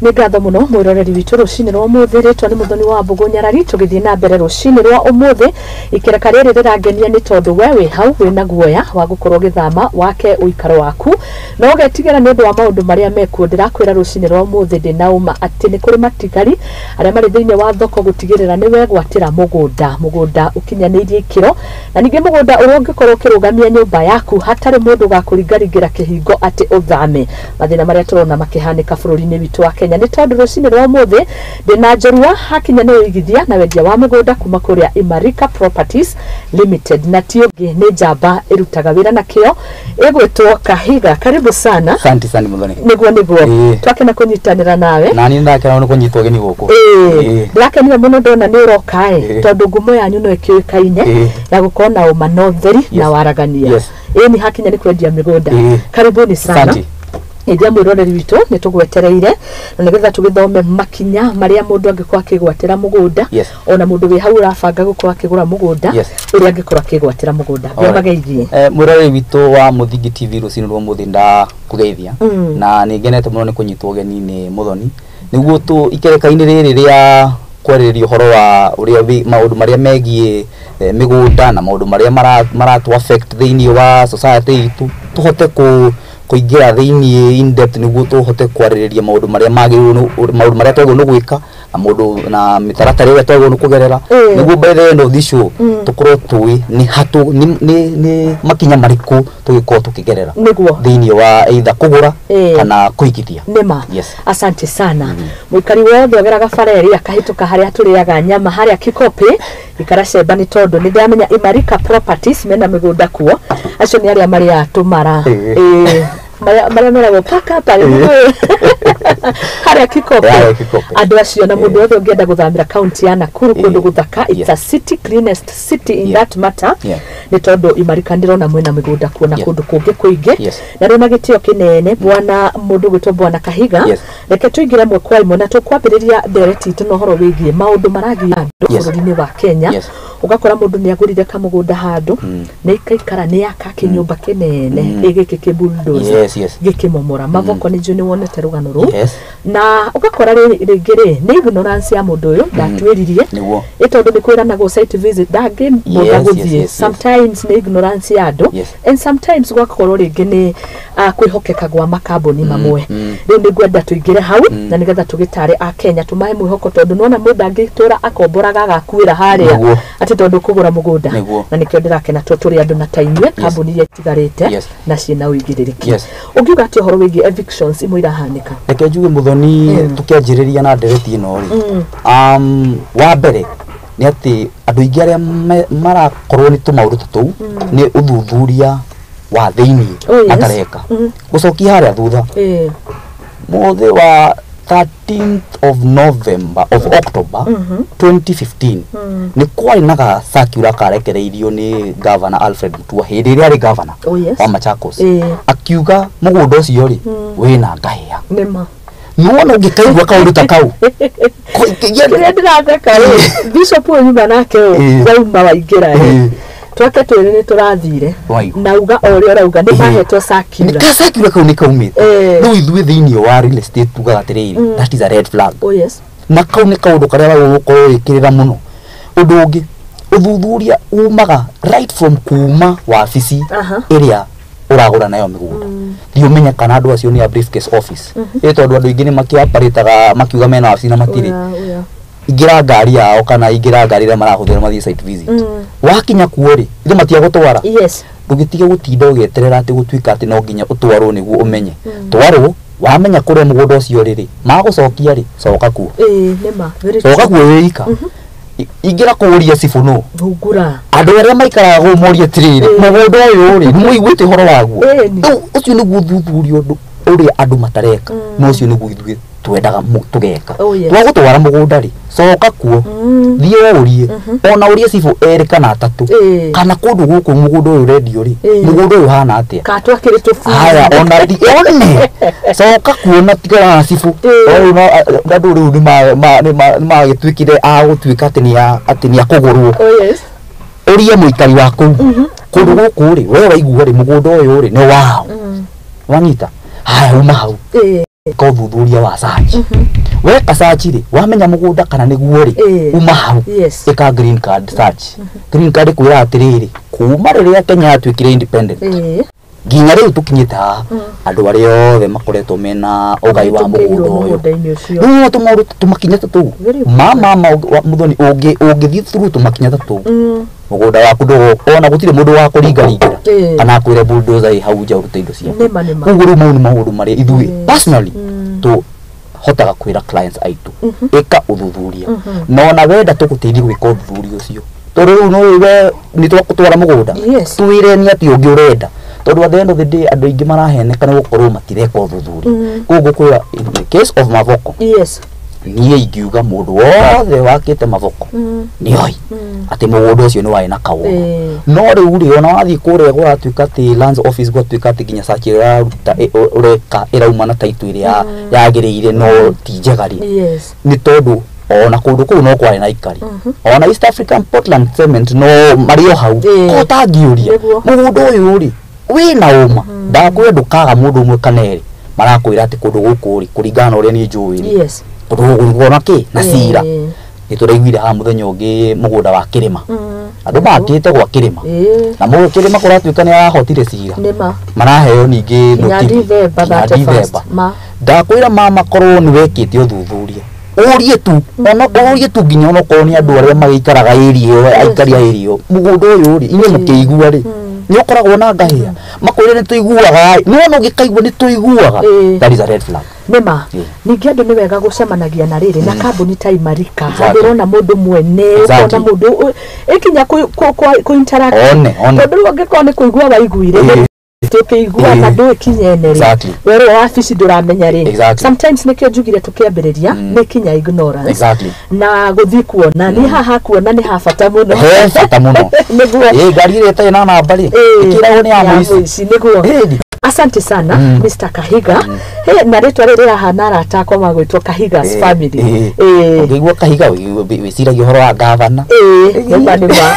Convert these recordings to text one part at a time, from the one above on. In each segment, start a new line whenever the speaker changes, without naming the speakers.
Nĩ ngatho mũno mwĩroreri witũ rũcinĩ rwa ũmũthĩ. Rĩtwa nĩ Mũthoni wa Mbũgũ Nyarari. Tũgĩthiĩ na mbere rũcinĩ rwa ũmũthĩ, ikereka rĩrĩ rĩrangenia nĩ tondũ we wĩ hau wĩna guoya wa gũkorwo ũgĩthama wake ũikaro waku na ũgetigĩra nĩ ũndũ wa maũndũ marĩa mekuo. Ndĩrakwĩra rũcinĩ rwa ũmũthĩ ndĩna ũma atĩ nĩ kũrĩ matigari arĩa marĩ thĩinĩ wa thoko gũtigĩrĩra nĩ wegwatĩra mũgũnda, mũgũnda ũkinyanĩirie ikĩro, na ningĩ mũgũnda ũrĩa ũngĩkorwo ũkĩrũgamia nyũmba yaku hatarĩ mũndũ ũgakũringaringĩra kĩhingo atĩ ũthame. Mathĩna marĩa tũrona makĩhanĩka bũrũri-inĩ witũ wa Kenya nĩ tondũ rũcinĩ rwa ũmũthĩ ndĩna njorua hakinya nĩ ũigithia na wendia wa mĩgũnda kuma kũrĩa Imarika Properties Limited, na ti ũngĩ nĩ njamba ĩrutaga wĩra na kĩo ĩgwĩtwo Kahiga. Karibu sana.
Asante sana, Muthoni.
Nĩguo twakena kũnyitanĩra nawe.
Na niĩ ndakena nĩ kũnyitwo ũgeni gũkũ.
Ndĩrakenire mũno ndona nĩ ũroka ĩ, tondũ ngumo yanyu no ĩkĩũĩkaine ya gũkorwo na ũma na ũtheri na waragania. Ĩĩ, nĩ hakinya nĩ kwendia mĩgũnda. Karibuni sana.
Asante.
Ithia mwĩroreri witũ nĩ tũgwetereire na nĩgetha tũgĩthome makinya marĩa mũndũ angĩkorwo akĩgwatĩra mũgũnda, ona mũndũ wĩ hau ũrabanga gũkorwo akĩgũra mũgũnda, ũrĩa angĩkorwo akĩgwatĩra mũgũnda. Ngĩmageithie.
Mwĩroreri witũ wa Mũthingi TV, rũcinĩ rwa ũmũthĩ ndakũgeithia na nĩ ngenete mũno nĩ kũnyitwo ũgeni nĩ Mũthoni nĩguo tũ ikereka-inĩ rĩrĩ rĩa kwarĩrĩria ũhoro wa ũrĩa maũndũ marĩa megiĩ mĩgũnda na maũndũ marĩa maratũ affect thĩinĩ wa society itũ, tũhote kũingĩra thĩinĩ in depth nĩguo tũhote kwarĩrĩria maũndũ marĩa magĩrĩirwo maũndũ marĩa twagĩrĩirwo nĩ gwĩka na mũndũ na mĩtaratara ĩrĩa twagĩrĩirwo nĩ kũgerera nĩguo by the end of this show tũkorwo tũĩ nĩ hatũ nĩ makinya marĩkũ tũgĩkorwo tũkĩgerera thĩinĩ wa either kũgũra kana kũigithia.
Nĩma. Asante sana. Mũikari wothe ũgeraga bara ĩrĩa akahĩtũka harĩa tũrĩaga nyama harĩa Kikopĩ, ikara cemba nĩ tondũ nĩ ndĩramenya Imarika Properties mena mĩgũnda kuo. Acio nĩ arĩa marĩaga tũmara. Ĩĩ, marĩa meragwo paka pale harĩa Kikopĩ.
Harĩa Kikopĩ.
Andũ acio na mũndũ wothe ũngĩenda gũthamĩra kaunti ya Nakuru, kũndũ gũthaka, it's a city, cleanest city in that matter, nĩ tondũ Imarika ndĩrona mwĩna mĩgũnda kuo na kũndũ kũngĩ kũingĩ. Na rĩu na gĩtĩo kĩnene, bwana mũndũ gwĩtwo bwana Kahiga, reke tũingĩre ĩmwe kwa ĩmwe na tũkwambĩrĩria ndereti itũ na ũhoro wĩgiĩ maũndũ maragia andũ bũrũri-inĩ wa Kenya. Ũgakora mũndũ nĩ agũrire kamũgũnda handũ na ikaikara nĩ aka kĩnyũmba kĩnene ĩ gĩkĩ kĩ
Yes, yes.
gĩkĩmomora mavoko. Nĩ njũĩ nĩ wonete rũgano rũu.
Yes.
Na ũgakora rĩngĩ rĩ nĩ ignorance ya mũndũ ũyũ ndatuĩririe, ĩ tondũ nĩ kwĩranagwo site visit ndangĩbũtha gũthiĩ. Sometimes nĩ ignorance ya andũ and sometimes gũgakorwo rĩngĩ nĩ kwĩhokeka gwa makambuni mamwe. Rĩu nĩ ngwenda tũingĩre hau na nĩgetha tũgĩtare a Kenya, tũmahe mwĩhoko, tondũ nĩwona mũndũ angĩtũra akomboraga agakuĩra harĩa atĩ tondũ kũgũra mũgũnda. Na nĩkĩo ndĩrakena tondũ tũrĩ andũ na ta inyuĩ, kambuni iria itigarĩte na ciĩna ũigĩrĩrĩki. Ũngiuga atĩ ũhoro wĩgiĩ evictions imwe irahanĩka?
Reke njuge, Muthoni, tukianjĩrĩria na ndereti ĩno rĩ, wa mbere nĩ atĩ andũ aingĩ arĩa marakorwo nĩ tũmaũndũ ta tũu nĩ ũthuthuria wa thĩiniĩ matareka. Gũcokia harĩa thutha, mũthĩ wa 13th of November of October 2015 nĩ kwarĩ na ga circular karekereirio nĩ Governor Alfred Mutua hĩndĩ ĩrĩa arĩ governor wa Machakos, akiuga mũgũnda ũcio rĩ wĩna ngahĩha.
Nĩma.
Nĩwona ũngĩkaigua kaũndũ ta kau
Kĩrĩa ndĩratheka rĩ, bishop ũyũ nyuma nake ũ wauma waingĩra rĩ, twake twĩrĩ nĩ tũrathire.
Waigua.
Na uga o ũrĩa ũrauga nĩ mahetwo circular.
Ka circular kau nĩ kaumĩte. Rĩu ithuĩ thĩinĩ wa real estate tugaga atĩrĩrĩ, that is a red flag. Na kau nĩ kaũndũ karĩa wagĩrĩirwo gũkorwo wĩkĩrĩra mũno. Ũndũ ũngĩ, ũthuthuria umaga right from kuma wabici ĩrĩa ũragũra nayo mĩgũnda. Thiĩ ũmenye kana andũ acio nĩ a briefcase office, ĩ tondũ andũ aingĩ nĩ makĩoperataga makiuga mena wabici na matirĩ.
Oya, oya.
Ingĩra ngari yao kana ingĩra ngari ĩrĩa marahũthĩra mathiĩ site visit. Wakinya kuo rĩ, ithe matiagũtwara. Ndũgĩtige gũtinda ũgĩeterera atĩ gũtuĩka atĩ no nginya ũtwarwo nĩguo ũmenye. Twarwo, wamenya kũrĩa mũgũnda ũcio rĩ, magũcokia rĩ, coka kuo.
Ĩĩ, nĩma, very
Coka
true.
kuo wĩ ika. Ingĩra kũũria cibũ nũ
Hungura.
Andũ arĩa maikaraga kũu morie atĩrĩrĩ, mũgũnda ũyũ rĩ, nĩ mũiguĩte ũhoro waguo?
Ĩni.
Rĩu ũcio nĩguo ũthuthuria ũndũ ũrĩa andũ matareka, na ũcio nĩguo ithuĩ twendaga tũgeka. Twagũtwara mũgũnda rĩ, coka kuo, thiĩ ũrie, ona ũrie cibũ erĩ kana atatũ, kana kũndũ gũkũ mũgũnda ũyũ ũrendio rĩ, mũgũnda ũyũ ũhana atĩa?
Ka twakĩrĩ tũburi.
Haya, ona one coka kuona, tigana na cibũ. Rĩu no andũ rĩu nĩ magĩtuĩkire a gũtuĩka atĩ nĩ atĩ nĩ akũgũrwo. Ũrie mũikari wa kũu kũndũ gũkũ rĩ, we waigua rĩ, mũgũnda ũyũ rĩ nĩ wao? Wanyita haya, uma hau. Ĩka ũthuthuria wa search. Weka search rĩ, wamenya mũgũnda kana nĩguo rĩ, uma hau, ĩka green card search. Green card ĩkwĩra atĩrĩrĩ, kuma rĩrĩa Kenya yatuĩkire independent nginya rĩu tũkinyĩte haha, andũ arĩa othe makoretwo mena ũgai wa
Mahĩtũkĩirwo
mũgũnda ũyũ,
mũgũnda-inĩ ũcio.
rĩu no tũmaũndũ tũmakinya ta tũu.
Very
Ma mũthoni, ũngĩthiĩ through tũmakinya ta tũu, mũgũnda waku ndũgũ ona gũtirĩ mũndũ wa kũringaringĩra kana akwĩre bulldozer ĩ hau nja ũrute indo ciaku.
Nĩma.
Koguo rĩu mau nĩ maũndũ marĩa ithuĩ personally tũhotaga kwĩra clients aitũ, ĩka ũthuthuria, na ona wenda tũgũteithie gwĩka ũthuthuria ũcio, tondũ rĩu no we nĩ twakũtwara mũgũnda, twĩre nĩ atĩ ũngĩ ũrenda, tondũ at the end of the day andũ aingĩ maraheneka nĩ gũkorwo matireka ũthuthuria. Koguo ngũkwĩra, in the case of Mavoko, niĩ ingiuga mũndũ wothe wakĩte Mavoko nĩoĩ atĩ mũgũnda ũcio nĩ warĩ na kaũndũ. No rĩu rĩ, ona wathiĩ kũrĩa gũratuĩka atĩ lands office, gwatuĩka atĩ nginya search ĩrĩa ũraruta ũreka ĩrauma na title ĩrĩa yagĩrĩire no ti njega rĩ, nĩ tondũ ona kũndũ kũu no kwarĩ na aikari, ona East African Portland Cement no marĩ o hau. Ko ũtangĩũria mũgũnda ũyũ rĩ wĩna ũma, ndakwĩra ndũkaga mũndũ ũmwe kana erĩ marakwĩra atĩ kũndũ gũkũ rĩ, kũringana na ũrĩa niĩ njũĩ rĩ, kũndũ gũkũ nĩkuo na kĩ na cira. Nĩ tũraiguire haha mũthenya ũngĩ mũgũnda wa kĩrĩma, andũ makĩte gwa kĩrĩma, na mũgũ kĩrĩma kũratuĩka nĩ arahotire cira, maraheo ningĩ
nginya
notice.
Dithemba
Nginya
31st.
Dithemba.
Ma.
Ndakwĩra mama, korwo nĩ wekĩte ũthuthuria, ũrie tu, ona ũrie tu nginya onokorwo nĩ andũ arĩa magĩikaraga area ĩyo, aikari a area ĩyo, mũgũnda ũyũ rĩ, inyuĩ mũkĩigua rĩ, nĩ ũkoragwo na ngahĩa, makwĩre nĩ tũiguaga, nĩ wona ũgĩkaigua nĩ tũiguaga, that is a red flag.
Nĩma. Ningĩ andũ nĩ wega gũcemanagia na rĩrĩ na kambuni ta Imarika, handũ ũrona mũndũ mwene, ũkona mũndũ ĩkinya kũ interact,
One.
tondũ rĩu angĩkorwo nĩ kũigua waiguire, tũkĩigua na ndũĩ kinya ene rĩ, werwo wabici ndũramenya rĩ. Sometimes nĩkĩo njugire tũkĩambĩrĩria, nĩ kinya ignorance na gũthiĩ kuona nĩ haha, kuona nĩ ha bata mũno.
He bata mũno.
Nĩguo.
Ĩ ngari ĩrĩa ĩtarĩ na namba rĩ, ĩkĩragwo nĩ ya mũici.
Mũici, nĩguo. Asante sana, Mr. Kahiga. He, na rĩtwa rĩrĩ rĩrahana arata akwa magwĩtwo Kahiga's family.
Ũngĩigua Kahiga wĩciragia ũhoro wa gavana.
Nĩma, nĩma,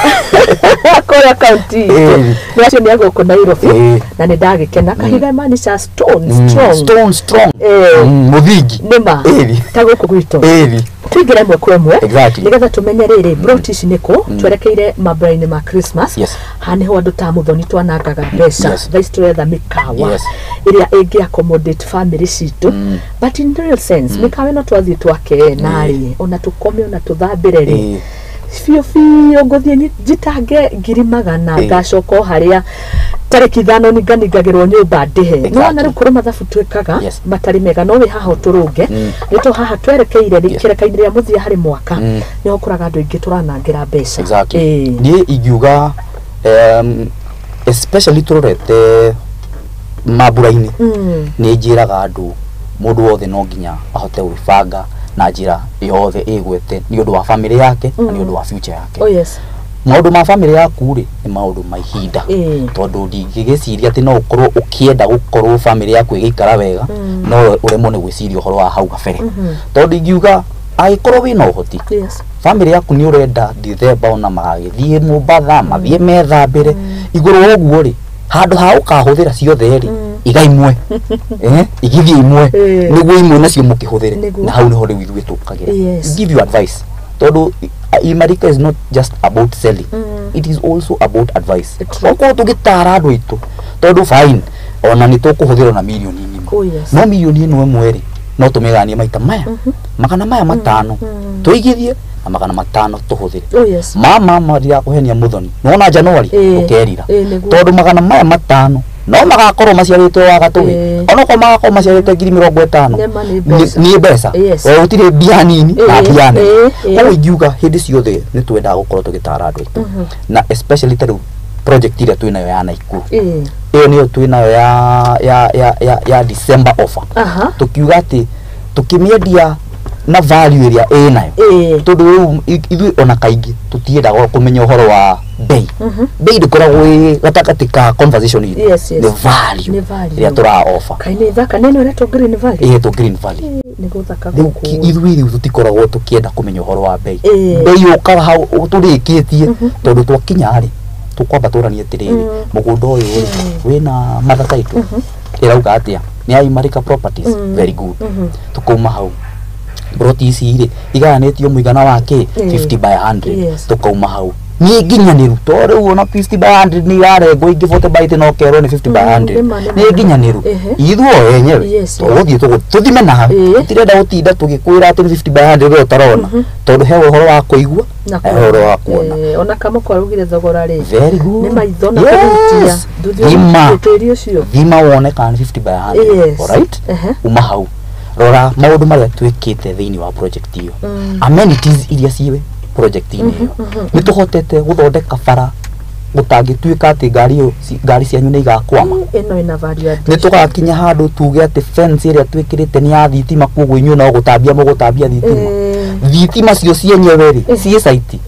kũrĩa kaunti itũ. Nĩ acio nĩ agũkũ Nairobi, na nĩ ndagĩkena. Kahiga maanisha stone strong.
Stone strong. Mũthingi.
Nĩma. Ta gũkũ gwitũ. Tũingĩre ĩmwe kwa ĩmwe nĩgetha tũmenye rĩrĩ broti ici nĩkũ twerekeire mambura-inĩ ma Christmas. Haha nĩho andũ ta mũthoni twanangaga mbeca. Thaa ici tũretha mĩkawa ĩrĩa ĩngĩ accommodate family citũ, but in real sense mĩkawa ĩno twathiĩ twake narĩ, ona tũkome ona tũthambĩre rĩ, biũ biũ ngũthiĩ njitange 100,000, ngacoka o harĩa tarĩki 5 ninganingagĩrwo nyũmba ndĩhe. Nĩwona rĩu kũrĩ mathabu twĩkaga matarĩ mega, no wĩ haha ũtũrũnge, nĩ to haha twerekeire rĩ, ikereka-inĩ rĩa mũthia harĩ mwaka, nĩho ũkoraga andũ aingĩ tũranangĩra mbeca.
Niĩ ingiuga especially tũrorete mambura-inĩ, nĩ njĩraga andũ mũndũ wothe no nginya ahote gwĩbanga na njĩra yothe ĩgwete nĩ ũndũ wa family yake na nĩ ũndũ wa future yake. Maũndũ ma family yaku rĩ, nĩ maũndũ ma ihinda, tondũ ndingĩgĩciria atĩ no ũkorwo ũkĩenda gũkorwo family yaku ĩgĩikara wega, no ũremwo nĩ gwĩciria ũhoro wa hau gabere, tondũ ingiuga angĩkorwo wĩna ũhoti, family yaku nĩ ũrenda Dithemba ona magagĩthiĩ Mombatha, mathiĩ methambĩre igũrũ wa ũguo rĩ, handũ ha ũkahũthĩra ciothe rĩ, iga imwe, igithie imwe, nĩguo imwe nacio mũkĩhũthĩre. Na hau nĩho rĩu ithuĩ tũkagĩra give you advice, tondũ Imarika is not just about selling, it is also about advice. Okorwo tũgĩtara andũ aitũ, tondũ fine, ona nĩ tũkũhũthĩra ona mirioni ng'ima, no mirioni ĩno ĩmwe rĩ, no tũmĩganie maita maya, 500 tũigithie na 500 tũhũthĩre. Ma ndirakũhenia mũthoni, nĩwona Januari ũkerira, tondũ 500 no magakorwo maciarĩtwo wa gatũĩ, onokorwo magakorwo maciarĩte 50,000.
Nĩma, nĩ mbeca.
Nĩ mbeca. O gũtirĩ mbia nini na mbia nene. Koguo ingiuga hĩndĩ ciothe nĩ twendaga gũkorwo tũgĩtara andũ aitũ, na especially ta rĩu project ĩrĩa twĩnayo ya Naikuru, ĩyo nĩyo twĩnayo ya December offer. Tukiuga atĩ tukĩmĩendia na value ĩrĩa ĩnayo, tondũ rĩu ithuĩ ona kaingĩ tũtiendaga kũmenya ũhoro wa bei. Bei ndĩkoragwo ĩ gatagatĩ ka conversation itũ. Nĩ value
Nĩ value.
ĩrĩa tũra offer.
Kaĩ nĩ thaka, nĩ ĩno ĩretwo Green Valley?
Ĩhetwo Green Valley.
Nĩ gũthaka
Rĩu
gũkũ.
Ithuĩ rĩu tũtikoragwo tũkĩenda kũmenya ũhoro wa bei. Bei yũkaga hau tũrĩkĩtie, tondũ twakinya rĩ, tũkwamba tũranie atĩrĩrĩ, mũgũnda ũyũ rĩ, wĩna mother title ĩrauga atĩa. Nĩ ya Imarika Properties. Very good. Tukauma hau, broti ici rĩ igayanĩtio mũigana wa kĩ? 50 by 100. Tukauma hau, nĩ nginyanĩru, to rĩu ona 50 by 100 nĩ irarengwo ingĩ 40 by 10, ũkerwo nĩ 50 by 100.
Nĩma, nĩma.
Nĩ nginyanĩru. Ithuĩ o enyewe tũgũthiĩ tũthime na hau. Tũtirenda gũtinda tũgĩkwĩra atĩ nĩ 50 by 100 we ũtarona, tondũ he ũhoro wa kũigua
na
na he ũhoro wa kuona.
Ona Kamũkwa araugire thogora rĩ
Very good.
nĩ maitho na kũhutia.
Thima.
Tĩri ũcio.
Thima wone kana nĩ 50 by 100. Alright. Uma hau, rora maũndũ marĩa twĩkĩte thĩinĩ wa project ĩyo, amenities iria ciĩ project-inĩ ĩyo. Nĩ tũhotete gũthondeka bara gũtangĩtuĩka atĩ ngari ĩyo ngari cianyu nĩ igakwama.
Ĩno ĩna value
Nĩ
addition.
tũgakinya handũ tuge atĩ fence ĩrĩa twĩkĩrĩte nĩ ya thitima, koguo inyuĩ no gũtambia mũgũtambia thitima. Thitima cio cienyewe rĩ ciĩ site.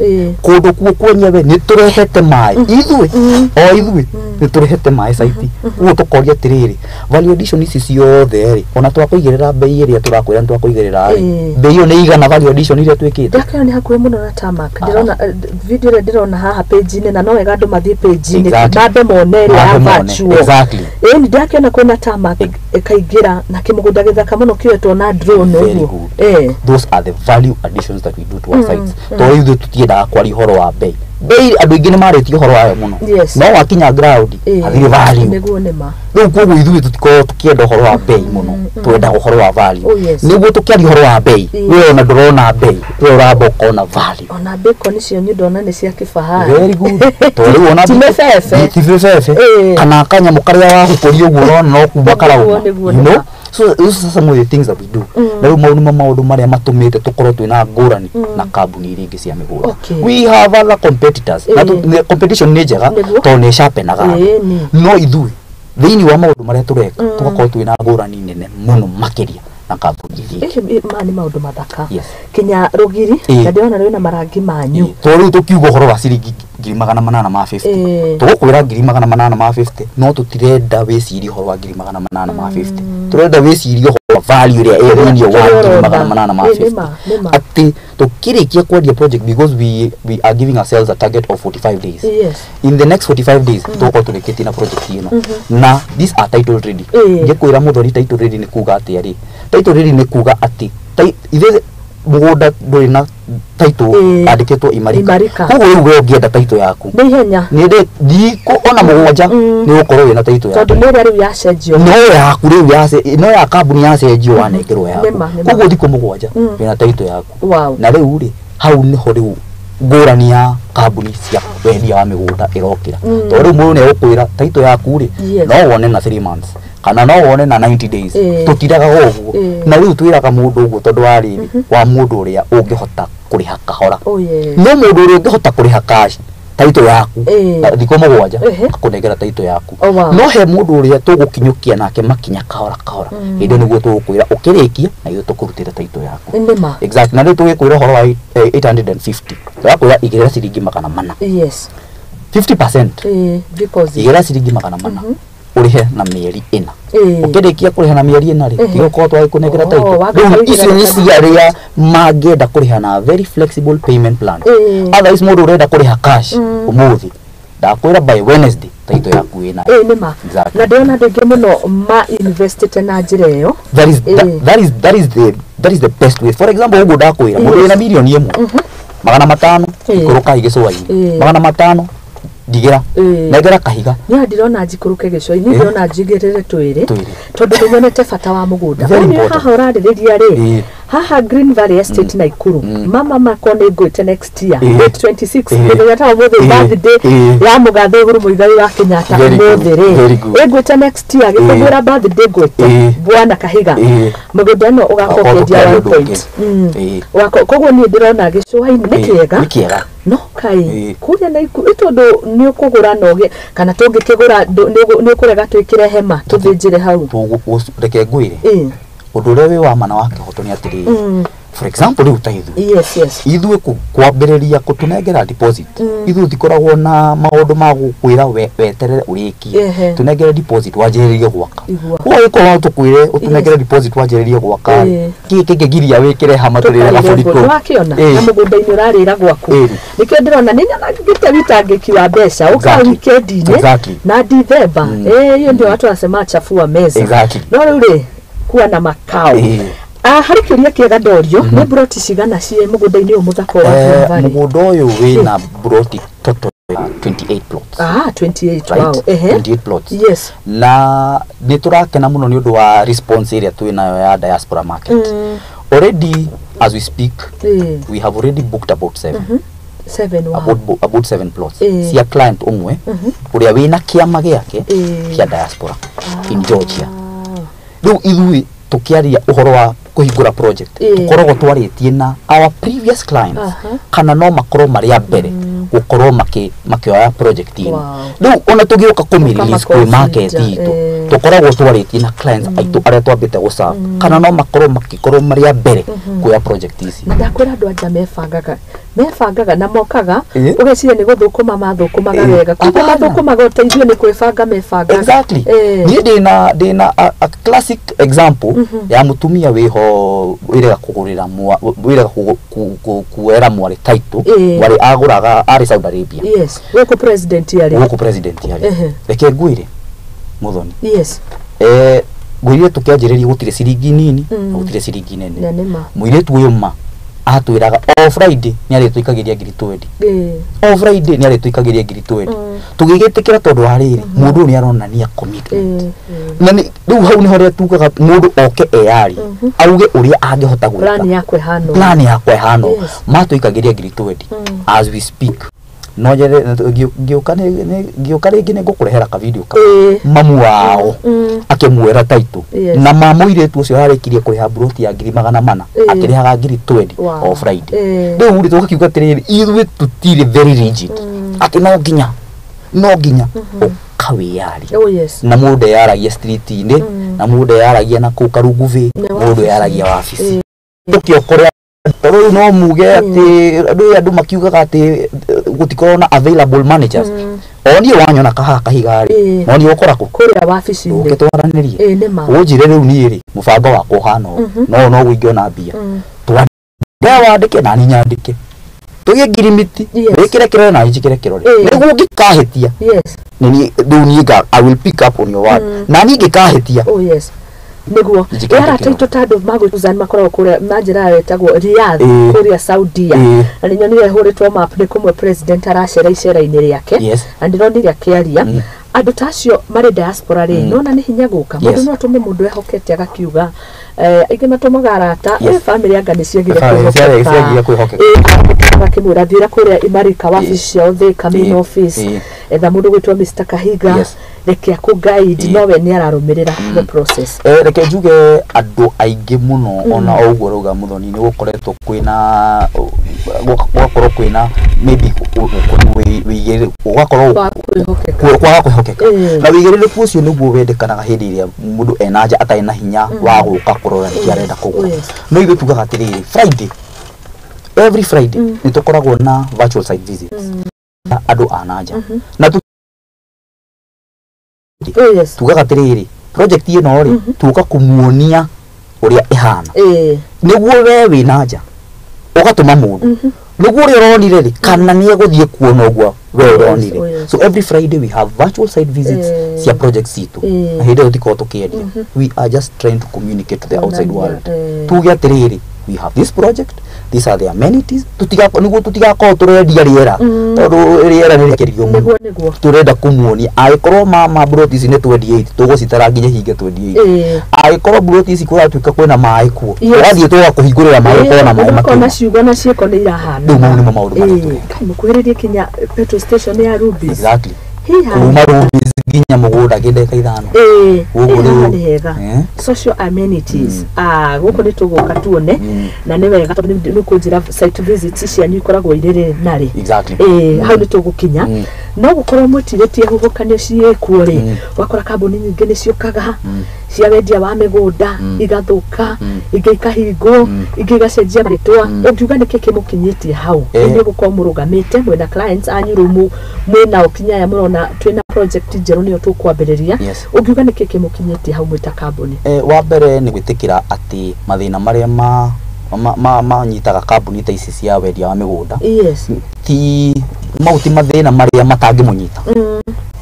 Kũndũ kuo kwenyewe nĩ tũrehete maĩ ithuĩ, o ithuĩ nĩ tũrehete maĩ site. Koguo tũkoria atĩrĩrĩ, value addition ici ciothe rĩ, ona twakũigĩrĩra mbei ĩrĩa tũrakwĩra nĩ twakũigĩrĩra rĩ, mbei ĩyo nĩ igana value addition iria twĩkĩte?
Ndakĩona nĩ hakuhĩ mũno na tarmac. Ndĩrona video ĩrĩa ndĩrona haha page-inĩ, na no wega andũ mathiĩ page-inĩ mambe mone ĩrĩa ya
Mambe mone.
virtual. Ĩni ndakĩona kwĩna tarmac ĩkaingĩra na kĩmũgũnda gĩthaka mũno kĩoetwo na drone.
Very
ũguo.
good. Those are the value additions that we do to our sites, tondũ ithuĩ tũtiendaga kwaria ũhoro wa mbei. Mbei andũ aingĩ nĩ marĩtie ũhoro wayo mũno, no wakinya ground hathirĩ value.
Nĩguo, nĩma.
Rĩu koguo ithuĩ tũtikoragwo tũkĩenda ũhoro wa mbei mũno, twendaga ũhoro wa value. Nĩguo tũkĩaria ũhoro wa mbei, we ona ndũrona mbei, we ũramba ũkona value.
Ona bacon cianyu ndona nĩ cia kĩfahari.
Very good. Tondũ rĩu ona
Ti mĩbebe.
ti mĩbebe kana kanyamũ karĩa wahũkũria ũguo ũrona no kuma karauma.
Nĩguo,
You
nĩma.
know, so those are some of the things that we do. Na rĩu mau nĩmo maũndũ marĩa matũmĩte tũkorwo twĩna ngũrani na kambuni iria ingĩ cia mĩgũnda. We have other competitors na competition nĩ njega, tondũ nĩ sharpenaga andũ. No ithuĩ thĩinĩ wa maũndũ marĩa tũreka, tũgakorwo twĩna ngũrani nene mũno makĩria na kambuni iria ingĩ.
Maya nĩ maũndũ mathaka. Kinya rũgiri na ndĩrona rwĩna marangi manyu.
To rĩu tũkiuga ũhoro wa ciringi 850,000, tũgũkwĩra 850,000, no tũtirenda wĩcirie ũhoro wa 850,000. Tũrenda wĩcirie ũhoro wa value ĩrĩa ĩ thĩinĩ wa
Kĩrĩa
ngiri
ũrona.
850.
Nĩma, nĩma.
Atĩ tũkĩrĩkia kwendia project, because we are giving ourselves a target of 45 days, in the next 45 days tũgũkorwo tũrĩkĩtie na project ĩno, na these are title ready. Ngĩkwĩra mũthoni, title ready nĩ kuga atĩa rĩ? Title ready nĩ kuga atĩ ithuĩ mũgũnda ndũrĩ na title andĩkĩtwo Imarika.
Imarika.
Koguo rĩu we ũngĩenda title yaku,
Nĩ ihenya.
nĩ ndĩ thikũ ona 7 nĩ ũgũkorwo wĩna title yaku.
Tondũ nĩ ĩrĩa rĩu yacenjio.
No yaku rĩu yace, no ya kambuni yacenjio, wanengerwo yaku.
Nĩma, nĩma.
Koguo thikũ 7 wĩna title yaku. Na rĩu rĩ, hau nĩho rĩu ngũrani ya kambuni cia wendia wa mĩgũnda ĩrokĩra, tondũ rĩu mũndũ nĩ egũkwĩra title yaku rĩ, no wone na 3 months kana no wone na 90 days. Tũtiragaga ũguo. Na rĩu twĩraga mũndũ ũguo tondũ wa rĩrĩ, wa mũndũ ũrĩa ũngĩhota kũrĩha kahora. No mũndũ ũrĩa ũngĩhota kũrĩha cash, title yaku na thikũ 7 akũnengera title yaku. No he mũndũ ũrĩa tũgũkinyũkia nake makinya kahora kahora, hĩndĩ ĩyo nĩguo tũgũkwĩra ũkĩrĩkia na ithuĩ tũkũrutĩre title yaku. Exactly. Na rĩu tũgĩkwĩra ũhoro wa 850, tũrakwĩra igĩrĩra ciringi 400, 50%.
Deposit.
Igĩrĩra ciringi 400, ũrĩhe na mĩeri 4. Ũkĩrĩkia kũrĩha na mĩeri 4 rĩ, tiga gũkorwo twagĩkũnengera
Oh,
title.
wanga
Rĩu
kũigĩra
icio nĩ
na
cia arĩa mangĩenda kũrĩha na very flexible payment plan. Otherwise mũndũ ũrenda kũrĩha cash ũmũthĩ, ndakwĩra by Wednesday title yaku ĩna.
Nĩma.
Exactly.
Na ndĩrona andũ aingĩ mũno ma investite na njĩra ĩyo.
That is that is the best way. For example, ũguo ndakwĩra, mũndũ wĩna 1,500,000, ikũrũka gĩcũa-inĩ, 500 ndigĩra, nengera kahiga.
Niĩ ndirona njikũrũke gĩcũa-inĩ, ndĩrona njigĩrĩre twĩrĩ,
Twĩrĩ.
tondũ nĩnyonete bata wa mũgũnda.
Very
Ũyũ
important.
haha ũrarĩrĩria rĩ, haha Green Valley Estate Naikuru, mama makwa nĩ ngwĩte next year, date 26, mũthenya ta ũmũthĩ, birthday ya mũgathe Uhuru Muigai wa Kenyatta.
Very good,
Ũmũthĩ rĩ,
very good.
ĩngwĩte next year gĩkũngũĩra birthday, ngwĩte bwana Kahiga, mũgũnda ĩno ũgakorwo
Ũgakorwo
ũkĩendia
ũkĩendia
1
ũndũ
point.
ũngĩ.
Koguo niĩ ndĩrona gĩcũa-inĩ nĩ kĩega.
Nĩ kĩega.
No kai kũrĩa Naikuru tondũ nĩ ũkũgũra na ũgĩe, kana tũngĩkĩgũra nĩ ũkũrega twĩkĩre hema tũthĩnjĩre hau?
Reke ngwĩre, ũndũ ũrĩa wĩ wa mana wa kĩhoto nĩ atĩrĩrĩ, For example, rĩu ta ithuĩ,
Yes.
ithuĩ kwambĩrĩria kũtũnengera deposit, ithuĩ tikoragwo na maũndũ ma gũkwĩra weterere ũrĩkie. Tũnengere deposit wanjĩrĩrie gwaka.
Igua.
Koguo angĩkorwo no tũkwĩre ũtũnengere deposit wanjĩrĩrie gwaka rĩ, kĩĩ kĩngĩgiria wĩkĩre hama tũrĩre gabũri kũu?
Wakĩona na mũgũnda-inĩ ũrarĩra gwaku. Nĩkĩo ndĩrona nĩ nyanangĩte witangĩki wa mbeca ũka weekend-inĩ na Dithemba. Hiyo ndio watu wanasema chafua meza. No rĩu rĩ, kuwa na makao. Ah, harĩ kĩũria kĩega ndorio, nĩ mburoti cigana ciĩ mũgũnda-inĩ ũyũ mũthaka wa Green Valley?
Mũgũnda ũyũ wĩna mburoti total ya 28 plots.
Ah, 28.
Right?
Wow. Ehe.
28 plots. Na nĩ tũrakena mũno nĩ ũndũ wa response ĩrĩa twĩ nayo ya diaspora market. Already as we speak, we have already booked about seven.
Seven, wow.
About seven plots cia client ũmwe ũrĩa wĩna kĩama gĩake kĩa diaspora in Georgia. Rĩu ithuĩ tũkĩaria ũhoro wa kũhingũra project, tũkoragwo twarĩtie na our previous clients kana no makorwo marĩ a mbere gũkorwo makĩoya project ĩno. Rĩu ona tũgĩũka kũmĩ-release kwĩ market
Ũkama-consider,
itũ, tũkoragwo twarĩtie na clients aitũ arĩa twambĩte gũserve kana no makorwo makĩkorwo marĩ a mbere kuoya project ici.
Na ndakwĩra andũ anja mebangaga na mokaga, ũgeciria nĩ gũthũkũma mathũkũmaga wega, kumbe
Hapana.
mathũkũmaga ũteithio nĩ kwĩbanga mebangaga.
Niĩ ndĩna a classic example ya mũtumia wĩho wĩrega kũgũrĩra wĩrega kuoera mwarĩ title. Mwarĩ agũraga arĩ Saudi Arabia.
Yes, gũkũ president arĩ.
Gũkũ president arĩ. Reke ngwĩre, Mũthoni, ngwĩrire tũkĩanjĩrĩria gũtirĩ ciringi nini na gũtirĩ ciringi nene.
Na nĩma.
Mũirĩtu ũyũ ma atwĩraga o Friday nĩ arĩtũikagĩria ngiri 20. O Friday nĩ arĩtũikagĩria ngiri 20. Tũgĩgĩtĩkĩra tondũ wa rĩrĩ, mũndũ ũyũ nĩ aronania commitment. Na rĩu hau nĩho rĩrĩa tugaga mũndũ oke eyarie, auge ũrĩa angĩhota gwĩka.
Plan yakwa ĩhana ũũ.
Plan yakwa ĩhana ũũ. Matũikagĩria ngiri 20. As we speak, no njere ngĩũka rĩngĩ nĩ ngũkũrehera ka video ka mamu wao akĩmuoera title. Na ma mũirĩtu ũcio ararĩkirie kũrĩha mburoti ya ngiri 400, akĩrĩhaga ngiri 20 o Friday. Rĩu rĩ, tũgakiuga atĩrĩrĩ, ithuĩ tũtirĩ very rigid atĩ no nginya ũka wĩyarie. Na mũndũ eyaragia street-inĩ, na mũndũ eyaragia na kũu Karungubĩ,
Nĩ
mũndũ
wabici.
eyaragia wabici tũkĩokore, tondũ rĩu no muge atĩ andũ makiugaga atĩ gũtikoragwo na available managers. O niĩ wanyona kahaha kahiga rĩ, no niĩ ũkora kũ
Kũrĩa wabici-inĩ.
Ũke twaranĩrie.
Ĩĩ, nĩma.
Ũnjĩre rĩu niĩ rĩ, mũbango wakwa ũhana ũũ, no no ingĩona mbia. We wandĩke na niĩ nyandĩke, tũgĩe ngirimiti. Wĩkĩre kĩrore na niĩ njĩkĩre kĩrore, nĩguo ngĩkahĩtia, nĩ niĩ rĩu niĩ I will pick up on your word, na niĩ ngĩkahĩtia,
Oh yes, nĩguo.
Njĩkĩre
Ĩ arata
kĩrore.
aitũ ta andũ magwĩtuzani makoragwo kũrĩa na njĩra yayo ĩtagwo Riyadh, kũrĩa Saudia. Na nĩ nyonire ĩhũrĩtwo map nĩ kũmwe president aracera icera-inĩ rĩake. Na ndĩronire akĩaria. Andũ ta acio marĩ diaspora rĩ, nona nĩ hinya gũka mũndũ no atũme mũndũ ehokete agakiuga, aingĩ matũmaga arata. Family anga nĩ ciagire
Family ciagire kwĩhokeka.
Akĩmwĩra thiĩra kũrĩa Imarika wabici ciao Thika main office, etha mũndũ gwĩtwo Mr Kahiga, reke akũ guide. Nowe nĩ ararũmĩrĩra the process.
Reke njuge andũ aingĩ mũno, ona o ũguo rauga Mũthoni, nĩ gũkoretwo kwĩna gũgakorwo kwĩna maybe gũgakorwo
wa kwĩhokeka.
Kwaga kwĩhokeka. Na wĩigĩrĩrĩku ũcio nĩguo wendekanaga hĩndĩ ĩrĩa mũndũ ena nja atarĩ na hinya wa gũka kũrora nĩkĩ arenda kũgũra. No ithuĩ tugaga atĩrĩrĩ, Friday, every Friday nĩ tũkoragwo na virtual site visits na andũ a na nja na tugaga atĩrĩrĩ, project ĩno rĩ, tuoka kũmuonia ũrĩa ĩhana, nĩguo we wĩ na nja ũgatũma mũndũ nĩguo ũrĩa ũronire rĩ, kana nĩ egũthiĩ kuona ũguo we ũronire. So every Friday we have virtual site visits cia project citũ. Na hĩndĩ ĩyo tũtikoragwo tũkĩendia, we are just trying to communicate to the outside
Kuonania,
world. Tuge atĩrĩrĩ, we have this project, these are the amenities, nĩguo tũtigakorwo tũrendia rĩera, tondũ rĩera nĩ rĩkĩrio mũno.
Nĩguo nĩguo.
Tũrenda kũmuonia angĩkorwo ma mburoti ici nĩ 28, tũgũcitara nginya hinge 28. Angĩkorwo mburoti ici kũratuĩka kwĩna maĩ kuo, ũgathiĩ tũgakũhingũrĩra maĩ, ũkorwo na maĩ
ũgakona
makiuma.
Ciugo na ciĩko nĩ irahana.
Rĩu mau nĩmo maũndũ marĩa tũreka.
Kai mũkuhĩrĩrie kinya petrol station ya Rubis. Hiha.
Kuma Rubis nginya mũgũnda kĩ ndagĩka 5. Gũkũ
haha
rĩu.
Nĩ hega. Social amenities. Ah, gũkũ nĩ tũgũka tuone. Na nĩ wega tondũ nĩ kũnjĩra site visits cianyu ikoragwo irĩ rĩ na rĩ. Hau nĩ tũgũkinya. No gũkorwo mwĩtirĩtie huhũkanio ciĩkuo rĩ, wakora kambuni nyingĩ nĩ ciũkaga cia wendia wa mĩgũnda igathũka, ingĩ ikahingwo, ingĩ igacenjia marĩtwa. Ũngiuga nĩkĩ kĩmũkinyĩtie hau? Inyuĩ gũkorwo mũrũgamĩte mwĩna clients anyu rĩu mwĩnao kinya aya mũrona twĩna project njerũ nĩyo tũkwambĩrĩria. Ũngiuga nĩkĩ kĩmũkinyĩtie hau mwĩ ta kambuni?
Wa mbere nĩ gwĩtĩkĩra atĩ mathĩna marĩa manyitaga kambuni ta ici cia wendia wa mĩgũnda ti mau, ti mathĩna marĩa matangĩmũnyita.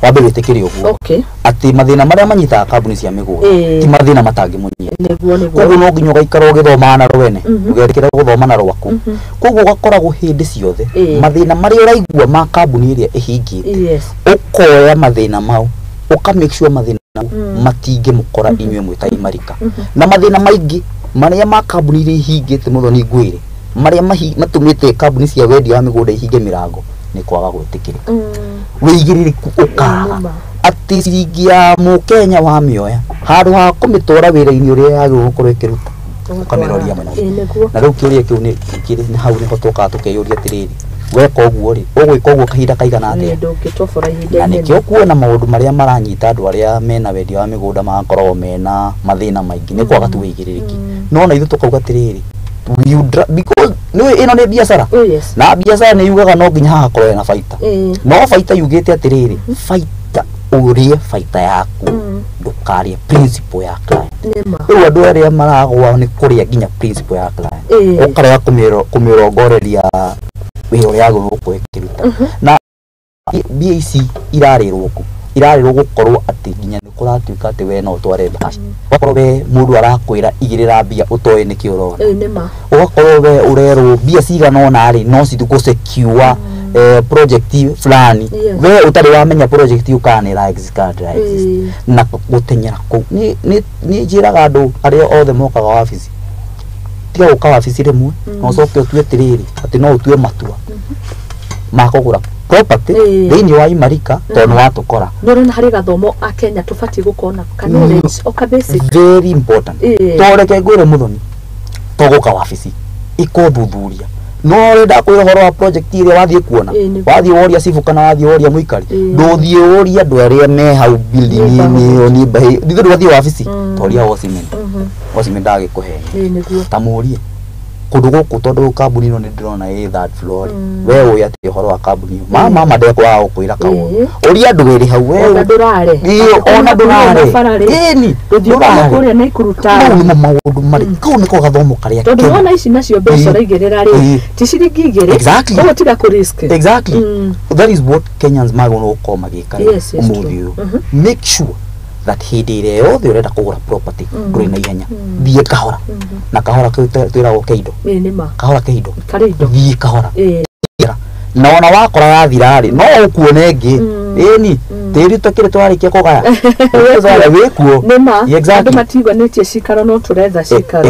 Wambe wĩtĩkĩre ũguo atĩ mathĩna marĩa manyitaga kambuni cia mĩgũnda ti mathĩna matangĩmũnyita. Koguo no nginya ũgaikara ũgĩthomaga na rwene, ũgetĩkĩra gũthoma na rwaku. Koguo ũgakoragwo hĩndĩ ciothe mathĩna marĩa ũraigua ma kambuni ĩrĩa ĩhingĩte, ũkoya mathĩna mau ũka make sure mathĩna mau matingĩmũkora inyuĩ mwĩ ta Imarika. Na mathĩna maingĩ marĩa ma kambuni iria ihingĩte, Mũthoni, ngwĩre marĩa matũmĩte kambuni cia wendia wa mĩgũnda ihinge mĩrango nĩ kwaga gwĩtĩkĩrĩka, wĩigĩrĩrĩku ũkaga atĩ ciringi ya mũkenya wamĩoya, handũ ha kũmĩtwara wĩra-inĩ ũrĩa yagĩrĩirwo gũkorwo ĩkĩruta, ũkamĩroria mwena ũngĩ. Na rĩu kĩũria kĩu nĩ kĩrĩ nĩ hau nĩho tũkaga tũkeyũria atĩrĩrĩ, weka ũguo rĩ, ũgwĩka ũguo kahinda kaigana atĩa?
Ndũngĩtobora ihinda
Na
inene.
Nĩkĩo kuona maũndũ marĩa maranyita andũ arĩa mena wendia wa mĩgũnda magakoragwo mena mathĩna maingĩ nĩ kwaga tu wĩigĩrĩrĩki. No na ithuĩ tũkauga atĩrĩrĩ, we would because nĩ ĩno nĩ biacara, na biacara nĩ yugaga no nginya hakorwo hena baita. No baita yugĩte atĩrĩrĩ, baita ũrĩe baita yaku, ndũkarĩe principal ya client.
Nĩma.
Rĩu andũ arĩa maragwa nĩ kũrĩa nginya principal ya client, ũkarega kũmĩrongoreria wĩra ũrĩa yagĩrĩirwo gũkorwo ĩkĩruta. Na mbia ici irarĩrwo kũ? Irarĩrwo gũkorwo atĩ nginya nĩ kũratuĩka atĩ we no ũtware cash, ũgakorwo we mũndũ arakwĩra igĩrĩra mbia ũtoĩ nĩkĩ ũrona.
Nĩma.
Ũgakorwo we ũrerwo mbia cigana ũna rĩ no cithiĩ secure project fulani, we ũtarĩ wamenya project ĩyo kana nĩ ĩra exist kana ndĩra exist. Na gũtenyera kũu nĩ njĩraga andũ arĩa othe mokaga wabici, tiga gũka wabici rĩmwe na ũcoke ũtue atĩrĩrĩ atĩ no ũtue matua ma kũgũra property thĩinĩ wa Imarika tondũ nĩ watũkora.
Nĩ ũrona harĩ gathomo akenya tũbatiĩ gũkorwo nako ka knowledge o ka basic.
Very important. To reke ngwĩre, Mũthoni, to gũka wabici ĩka ũthuthuria, no ũrenda kwĩra ũhoro wa project ĩrĩa wathiĩ kuona, wathiĩ woria cibu kana wathiĩ woria mũikari, ndũthiĩ ũrie andũ arĩa me hau building-inĩ ĩyo neighbor, ithuĩ ndũgathiĩ wabici, toria watchman. Watchman ndagĩkũhenia.
Nĩguo.
Ta mũrie kũndũ gũkũ, tondũ kambuni ĩno nĩ ndĩrona ĩ third floor rĩ, we ũĩ atĩ ũhoro wa kambuni ĩyo? Mama ndekwaga gũkwĩra kaũndũ. Ũria andũ erĩ hau we.
Ona ndũrare.
Ĩĩ, ona ndũrare.
Bara rĩ,
ĩni
ndũthiĩ
ndũrare.
kũrĩa Naikuru
Mau
town.
nĩmo maũndũ marĩ kau nĩko gathomo karĩa
Tondũ
kega.
wona ici nacio mbeca ũraigĩrĩra rĩ, ti ciringi igĩrĩ. Koguo tiga kũ risk.
Exactly. That is what Kenyans magĩrĩirwo gũkorwo magĩka rĩ, ũmũthĩ ũyũ. Make sure that hĩndĩ ĩrĩa yothe ũrenda kũgũra property ndũrĩ na ihenya, thiĩ kahora na kahora. Kĩu twĩragwo keindo.
Nĩma.
Kahora keindo.
Karĩ indo.
Thiĩ kahora. Na ona wakora yathira rĩ, no ũkuone ĩngĩ. Ĩni tĩri tũkĩrĩ twarĩkia kũgaya wĩkuo.
Nĩma. Andũ matiguanĩtie cikaro no tũretha cikaro.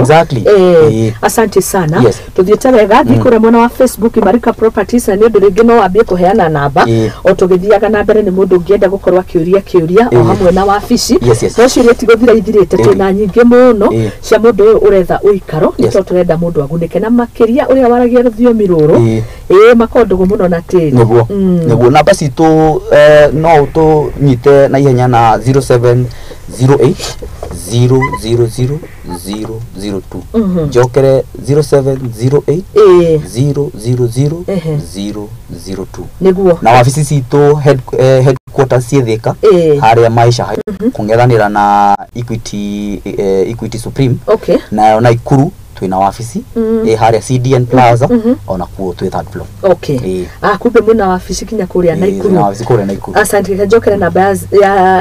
Asante sana. Tuthiĩte wega. Thiĩ kũrĩa mwena wa Facebook Imarika Properties, na nĩ ũndũ rĩngĩ no wambie kũheana namba o tũgĩthiaga na mbere nĩ mũndũ ũngĩenda gũkorwo akĩũria kĩũria o hamwe na wabici. No ciũria ti gũthira ithirĩte, twĩna nyingĩ mũno cia mũndũ ũyũ ũretha ũikaro, nĩ tondũ tũrenda mũndũ agunĩke na makĩria ũrĩa waragia rũthiomi rũrũ. Ĩĩ, makorwo ndũgũ mũno na tĩri.
Nĩguo. Nĩguo namba citũ, no tũnyite na ihenya na 0708 000 002. Njokere, 0708 000 002. Na wabici citũ headquarters ciĩ Thika, harĩa Maisha High, kũng'ethanĩra na Equity, Equity Supreme. Nayo Naikuru twĩna wabici ĩ harĩa CDN Plaza, ona kuo twĩ third floor.
Ah, kumbe mwĩna wabici kinya kũrĩa
Ĩĩ,
Naikuru.
twĩna wabici kũrĩa Naikuru.
Asante. Reke njokere namba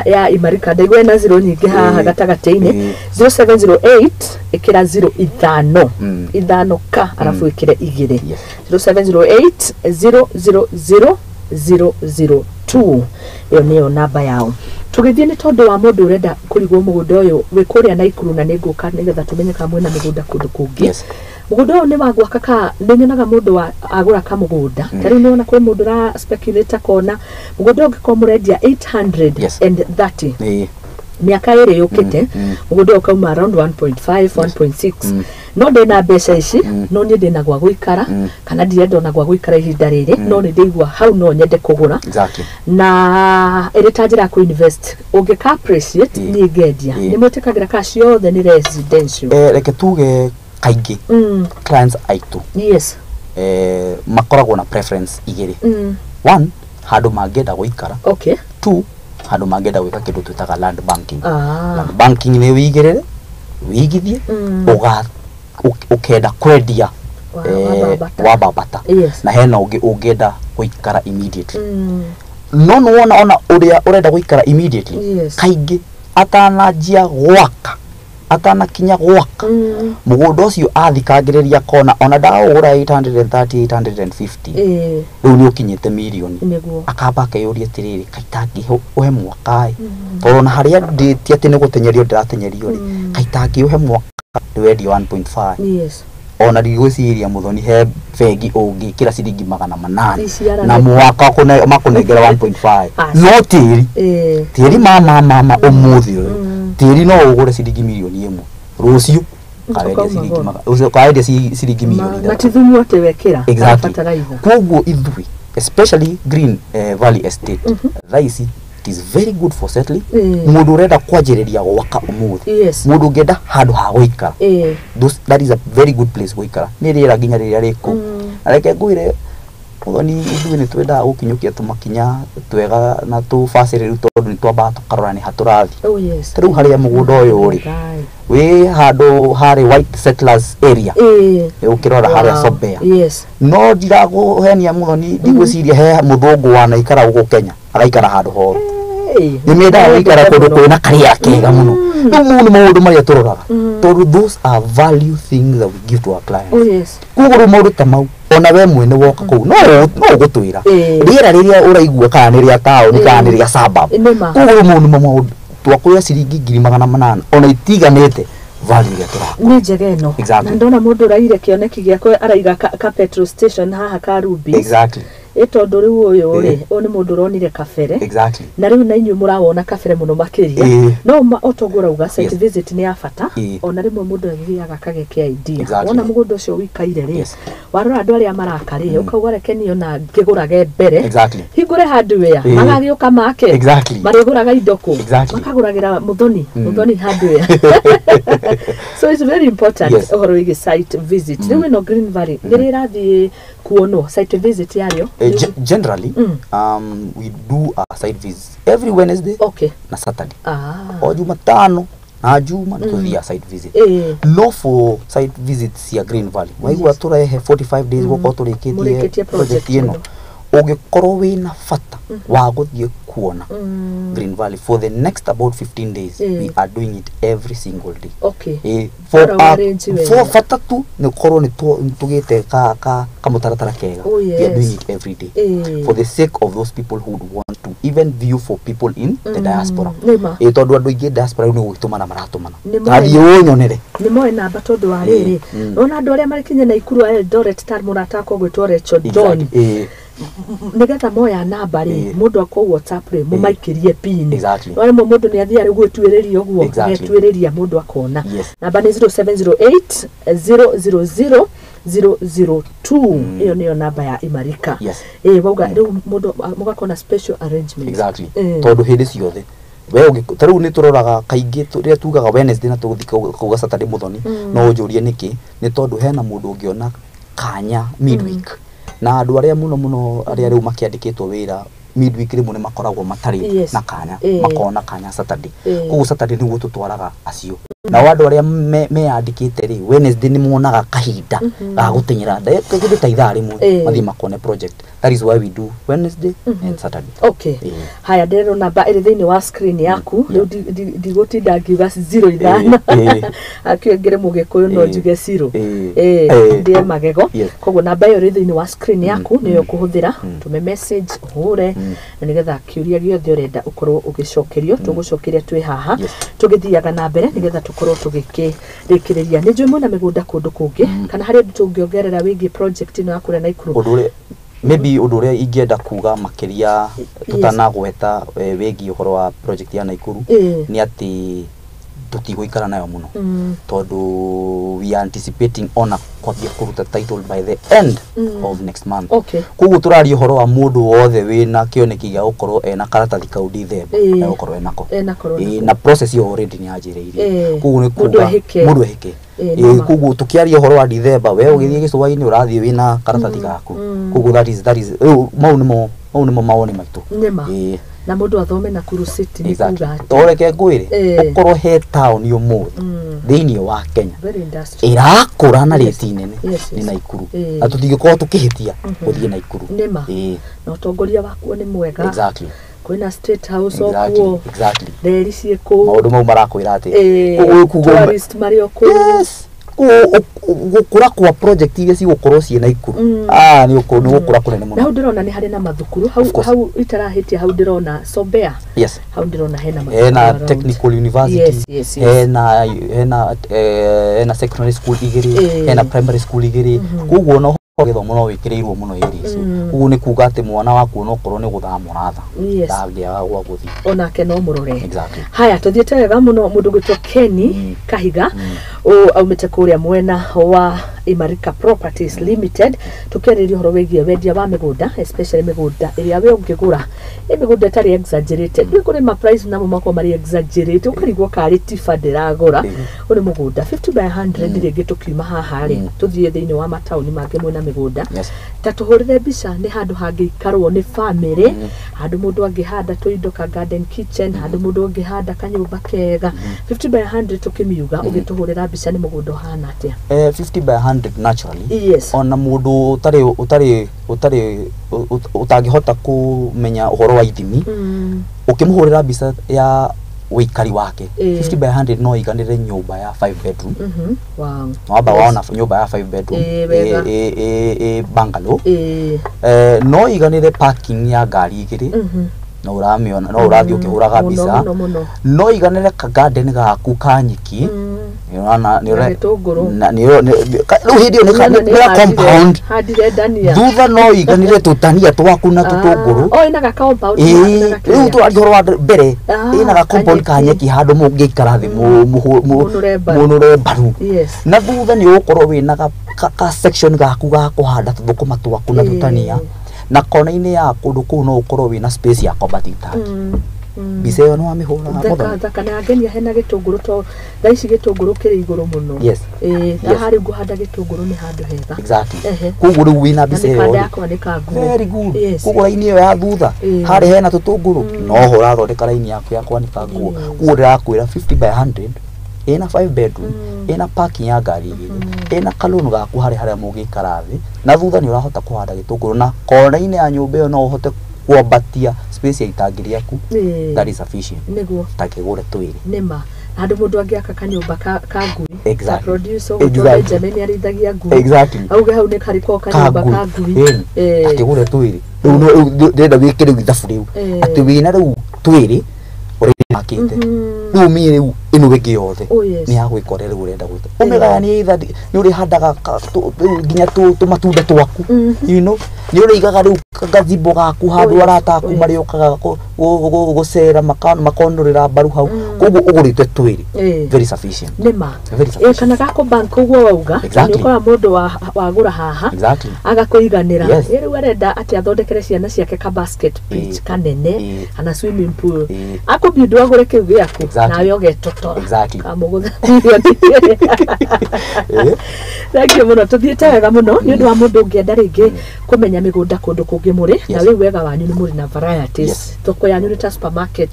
ya Imarika, ndaigua ĩna zero nyingĩ haha gatagatĩ-inĩ. 0708 ĩkĩra 0 ithano, ithano ka, arabu ĩkĩre igĩrĩ. 0708 000 002, ĩyo nĩyo namba yao. Tũgĩthiĩ, nĩ tondũ wa mũndũ ũrenda kũrigwo mũgũnda ũyũ wĩ kũrĩa Naikuru, na nĩ ngũka nĩgetha tũmenye kana mwĩna mĩgũnda kũndũ kũngĩ. Mũgũnda ũyũ nĩ wa gwaka ka nĩ nyonaga mũndũ wa agũra kamũgũnda, ta rĩu nĩwona kwĩ mũndũ ũra speculate akona mũgũnda ũyũ ũngĩkorwo mũrendia 830 Mĩaka 2 yũkĩte mũgũnda ũyũ ũkauma around 1.5 1.6. No ndĩna mbeca ici, no niĩ ndĩna gwa gũikara, kana ndirenda ona gwa gũikara ihinda rĩrĩ, no nĩ ndĩigua hau no nyende kũgũra na ĩrĩ ta njĩra ya kũ-invest, ũngĩka appreciate, niĩ ngendia. Nĩ mwĩtĩkagĩra kana ciothe nĩ residential?
Reke tuge kaingĩ clients aitũ makoragwo na preference igĩrĩ. One, handũ mangĩenda gũikara. Two, handũ mangĩenda gwĩka kĩndũ twĩtaga land banking. Land banking nĩ wĩigĩrĩre, wĩigithie, ũkenda kwendia wabambata. Na hena ũngĩ ũngĩenda gũikara immediately. No nĩwona ona ũrĩa ũrenda gũikara immediately, kaingĩ atananjia gwaka, atanakinya gwaka, mũgũnda ũcio athikangĩrĩria kona ona ndaũgũra 830 850, rĩu nĩ ũkinyĩte mirioni. Akamba akeyũria atĩrĩrĩ, kaĩ tangĩũhe mwaka ĩ, tondũ ona harĩa ndĩ ti atĩ nĩ gũtenyerio ndĩratenyerio rĩ, kaĩ tangĩũhe mwaka ndĩwendie 1.5. Ona ndigwĩciria Mũthoni he bengi ũngĩkĩra ciringi 800
Iciarane.
na mwaka makũnengera 1.5.
Aca.
No tĩri, tĩri mama ũmũthĩ ũyũ, tĩri no ũgũre ciringi 1 mirioni rũciũ ũkawendia
Ũkauma
ciringi
goro.
Ũcio ũkawendia ciringi mirioni
Na
3.
ti thumu atĩ wekĩra kana fertilizer.
Koguo ithuĩ, especially Green Valley Estate, thaa ici it is very good for settling. Mũndũ ũrenda kwanjĩrĩria gwaka ũmũthĩ, mũndũ ũngĩenda handũ ha gũikara, that is a very good place gũikara, nĩ rĩera nginya rĩrĩa rĩ kũu. Na reke ngwĩre Mũthoni, ithuĩ nĩ twendaga gũkinyũkia tũmakinya twega na tũbacĩrĩru, tondũ nĩ twambaga tũkarora nĩ ha tũrathiĩ.
Oh yes.
Ta rĩu harĩa mũgũnda ũyũ ũrĩ, wĩ handũ harĩ white settlers area, ũkĩrora harĩa Sobea. No ndiragũhenia Mũthoni, ndigwĩciria he mũthũngũ wanaikara gũkũ Kenya agaikara handũ horu. Nĩ mendaga gũikara kũndũ kwĩna karĩera kega mũno. Rĩu mau nĩ maũndũ marĩa tũroraga, tondũ those are value things that we give to our clients.
Oh yes.
Koguo rĩu maũndũ ta mau, ona we mwene woka kũu no ũgũtwĩra rĩera rĩrĩa ũraigua kana nĩ rĩa taũni kana nĩ rĩa suburb.
Nĩma.
Koguo rĩu mau nĩmo maũndũ twakwĩra, ciringi 800,000 ona itiganĩte value ĩrĩa tũrakora.
Nĩ njega ĩno. Na ndona mũndũ ũraire kĩoneki gĩakwa araiga ka petrol station haha ka Rubis. Ĩ tondũ rĩu ũyũ rĩ, ũyũ nĩ mũndũ ũronire kabere, na rĩu na inyuĩ mũrawona kabere mũno makĩria. No ma otoguo ũrauga, site visit nĩ ya bata. Ona rĩmwe mũndũ athiaga akagekea idea. Wona mũgũnda ũcio ũikaire rĩ, warora andũ arĩa maraka rĩ, ũkauga reke niĩ ona ngĩgũrage mbere, hingũre hardware, magagĩũka make, marĩgũraga indo kũ? Makagũragĩra Mũthoni, Mũthoni Hardware. So it's very important ũhoro wĩgiĩ site visit. Rĩu ĩno Green Valley nĩ rĩ ĩrathiĩ kuonwo site visit yarĩo?
Generally, we do a site visit every Wednesday na Saturday. O Jumatano na Juma nĩ tũthiaga site visit. No for site visit cia Green Valley, waigua tũrehe 45 days gũkorwo
Mũrĩkĩtie
tũrĩkĩtie
project
project ĩno.
ĩno.
Ũngĩkorwo wĩna bata wa gũthiĩ kuona Green Valley for the next about 15 days, we are doing it every single day. For,
Ora arrange wega.
for bata tu nĩ ũkorwo nĩ tũgĩte ka kamũtaratara kega.
Oh,
We are doing
yes.
it every day for the sake of those people who would want to even view, for people in the diaspora.
Nĩma.
Tondũ andũ aingĩ diaspora rĩu nĩ gũgĩtũmana maratũmana,
Nĩ
tathiĩ ũnyonere.
Nĩ moe namba, tondũ wa rĩrĩ, ona andũ arĩa marĩ kinya Naikuru a Eldoret, ta mũrata wakwa ũgwĩtwo Rachel John, nĩgetha moya namba rĩ, mũndũ akwo WhatsApp rĩ, mũmaikĩrie pin. No rĩmwe mũndũ nĩ athiaga rĩu gwĩtuĩrĩria ũguo, agetuĩrĩria mũndũ akona. Namba nĩ 0708 000 002. Ĩyo nĩyo namba ya Imarika. Wauga rĩu mũndũ mũgakorwo na special arrangement.
Exactly. Tondũ hĩndĩ ciothe we ta rĩu nĩ tũroraga kaingĩ rĩrĩa tugaga Wednesday na tũgũthiĩ kauga Saturday, Mũthoni, no ũnjũrie nĩkĩ. Nĩ tondũ hena mũndũ ũngĩona kanya midweek, na andũ arĩa mũno mũno arĩa rĩu makĩandĩkĩtwo wĩra midweek rĩmwe nĩ makoragwo matarĩ na kanya, makona kanya Saturday. Koguo Saturday nĩguo tũtwaraga acio. Nao andũ arĩa meyandĩkĩte rĩ, Wednesday nĩ monaga kahinda ga gũteng'era kĩndũ ta ithaa rĩmwe, mathiĩ makone project. That is why we do Wednesday and Saturday.
Okay. Haya, ndĩrerwo namba ĩrĩ thĩinĩ wa screen yaku. Rĩu ndigũtinda ngiuga 05, akĩongere mũgĩkũyũ no njuge zero, ndĩe magego. Koguo namba ĩyo ĩrĩ thĩinĩ wa screen yaku nĩyo ũkũhũthĩra, tũme message, ũhũre, na nĩgetha kĩũria gĩothe ũrenda ũkorwo ũgĩcokerio, tũgũcokeria twĩ haha. Tũgĩthiaga na mbere nĩgetha tũkorwo tũgĩkĩrĩkĩrĩria, nĩ njũĩ mwĩna mĩgũnda kũndũ kũngĩ, kana harĩ ũndũ tũngĩongerera wĩgiĩ project ĩno ya kũrĩa Naikuru?
Ũndũ ũrĩa Maybe ũndũ ũrĩa ingĩenda kuga makĩria tũtanagweta wĩgiĩ ũhoro wa project ya Naikuru nĩ atĩ tũtigũikara nayo mũno, tondũ we are anticipating ona kwambia kũruta title by the end of next month. Koguo tũraria ũhoro wa mũndũ wothe wĩna kĩoneki gĩa gũkorwo ena karatathi kau Dithemba, egũkorwo enako.
Enakorwo nako.
Na process ĩyo already nĩ yanjĩrĩirie. Koguo nĩ
Mũndũ
kuga
ehĩke.
Mũndũ ehĩke. Koguo tũkĩaria ũhoro wa Dithemba, we ũgĩthiĩ gĩcũa-inĩ ũrathiĩ wĩna karatathi gaku. Koguo that is rĩu mau nĩmo mawoni maitũ.
Nĩma. Na mũndũ athome Nakuru City nĩ kuga atĩ
Toreke ngwĩre, ũkorwo he taũni ũmũthĩ thĩinĩ wa Kenya
very industrial.
ĩrakũra na rĩti nene nĩ Naikuru, na tũtingĩkorwo tũkĩhĩtia gũthiĩ Naikuru.
Nĩma. Na ũtongoria wakuo nĩ mwega. Kwĩna State House o kuo, reri ciĩ kũu.
Maũndũ mau marakwĩra atĩ koguo
Tourist marĩ o kũu.
Yes, koguo gũkũra kwa project iria cigũkorwo ciĩ Naikuru, nĩ gũkũra kũnene
Na
mũno.
hau ndĩrona nĩ harĩ na mathukuru hau.
Of course.
Hau itarahĩtia, hau ndĩrona Sobea. Hau ndĩrona hena mathukuru
Hena
around.
Technical University. Hena secondary school igĩrĩ, hena primary school igĩrĩ. Koguo no gĩthomo no wĩkĩrĩirwo mũno area icio. Koguo nĩ kuga atĩ mwana waku onokorwo nĩ gũthama ũrathama, ndangĩaga gwa gũthiĩ.
Onake no mũrore.
Exactly.
Haya, tũthiĩte wega mũno. Mũndũ gwĩtwo Kenny Kahiga, aumĩte kũrĩa mwena wa Imarika Properties Limited, tũkĩarĩrĩria ũhoro wĩgiĩ wendia wa mĩgũnda, especially mĩgũnda ĩrĩa we ũngĩgũra ĩ mĩgũnda ĩtarĩ exaggerated. Nĩ kũrĩ ma price namo makorwo marĩ exaggerated, ũkarigwo karĩ tiba ndĩragũra. Ũyũ nĩ mũgũnda 50 by 100. Rĩngĩ tũkiuma haha rĩ, tũthiĩ thĩinĩ wa mataũni mangĩ mwĩna mĩgũnda. Ta tũhũrĩre mbica nĩ handũ hangĩikarwo nĩ famĩlĩ, handũ mũndũ angĩhanda tũindo ka garden kitchen, handũ mũndũ angĩhanda kanyũmba kega. 50 by 100 tũkĩmiuga, ũgĩtũhũrĩra mbica nĩ mũgũnda ũhana atĩa?
50 by 100 naturally, ona mũndũ ũtarĩ ũtangĩhota kũmenya ũhoro wa ithimi, ũkĩmũhũrĩra mbica ya ũikari wake, 50 by 100 no iganĩre nyũmba ya 5 bedroom. Wamba wona nyũmba ya 5 bedroom
Wega.
ĩ bungalow. No iganĩre parking ya ngari igĩrĩ. No ũramĩona, no ũrathiĩ ũkĩhũraga
Mũno,
mbica.
Mũno mũno.
No iganĩre ka garden gaku ka nyeki. Nĩũrona
Na gĩtũngũrũ.
Na rĩu hĩndĩ ĩyo nĩ ka compound.
Handire ndania.
Thutha no iganĩre tũtania twaku na tũtũngũrũ.
Oh, ĩna ga compound.
Ĩĩ,
Na
rĩu
gakĩrĩa.
tũraria ũhoro wa mbere. Ĩna ga compound ka
Kanyeki.
nyeki, handũ mũngĩikara thĩ
Mũnũre mbaru.
mũnũre mbaru. Na thutha nĩ ũgũkorwo wĩna ka section gaku ga kũhanda tũthũkũma twaku na tũtania, na kona-inĩ ya kũndũ kũu no ũkorwo wĩna space ya kwambatia itangi. Mbica ĩyo nĩ wamĩhũra,
Thaka
Mũthoni?
thaka na ngenia. Hena gĩtũngũrũ, to thaa ici gĩtũngũrũ kĩrĩ igũrũ mũno. Na harĩ ngũhanda gĩtũngũrũ nĩ handũ hega.
Koguo rĩu wĩna
Na
mbica ĩyo
mĩkanda
rĩ,
yakwa nĩ kanguo.
Very good. Koguo raini ĩyo ya thutha harĩa hena tũtũngũrũ, no ho ũrathondeka raini yaku ya kwanĩka nguo. Koguo ndĩrakwĩra 50 by 100 ĩna 5 bedroom, ĩna parking ya ngari igĩrĩ, ĩna kalũnũ gaku harĩa mũngĩikara thĩ, na thutha nĩ ũrahota kũhanda gĩtũngũrũ, na kona-inĩ ya nyũmba ĩyo no ũhote kwambatia space ya itangi rĩaku. That is sufficient. Takĩgũre twĩrĩ.
Nĩma, handũ mũndũ angĩaka kanyũmba ka ngui. Ta producer ũguo, Benjamin nĩ arĩithagia ngui. Auge hau nĩ karĩkorwo kanyũmba ka ngui.
Akĩgũre twĩrĩ rĩu rĩu ndĩrenda wĩke rĩu ithabu rĩu atĩ wĩna rĩu twĩrĩ already makĩte. Rĩu mĩ rĩu ĩno ĩngĩ yothe
Oh, yes.
nĩ ya gwĩka ũrĩa rĩu ũrenda gwĩka, ũmĩgayanie either nĩ ũrĩhandaga rĩu nginya tũmatunda twaku, nĩ ũrĩigaga rĩu gazebo gaku handũ arata aku marĩũkaga gũcera makonũrĩra mbaru hau. Koguo ũgũrĩte twĩrĩ, very sufficient.
Nĩma.
Very sufficient.
Kana gakũ bank ũguo wauga. Nĩ ũkoraga mũndũ wagũra haha agakũiganĩra. Rĩu arenda atĩ athondekere ciana ciake ka basket pitch kanene kana swimming pool, akũbindũ agũre kĩu gĩaku nawe ũgetotora kamũgũtha. Thank you mũno, tũthiĩte wega mũno. Nĩ ũndũ wa mũndũ ũngĩenda rĩngĩ kũmenya mĩgũnda kũndũ kũngĩ mũrĩ na rĩu wega wanyu nĩ mũrĩ na varieties. Thoko yanyu nĩ ta supermarket.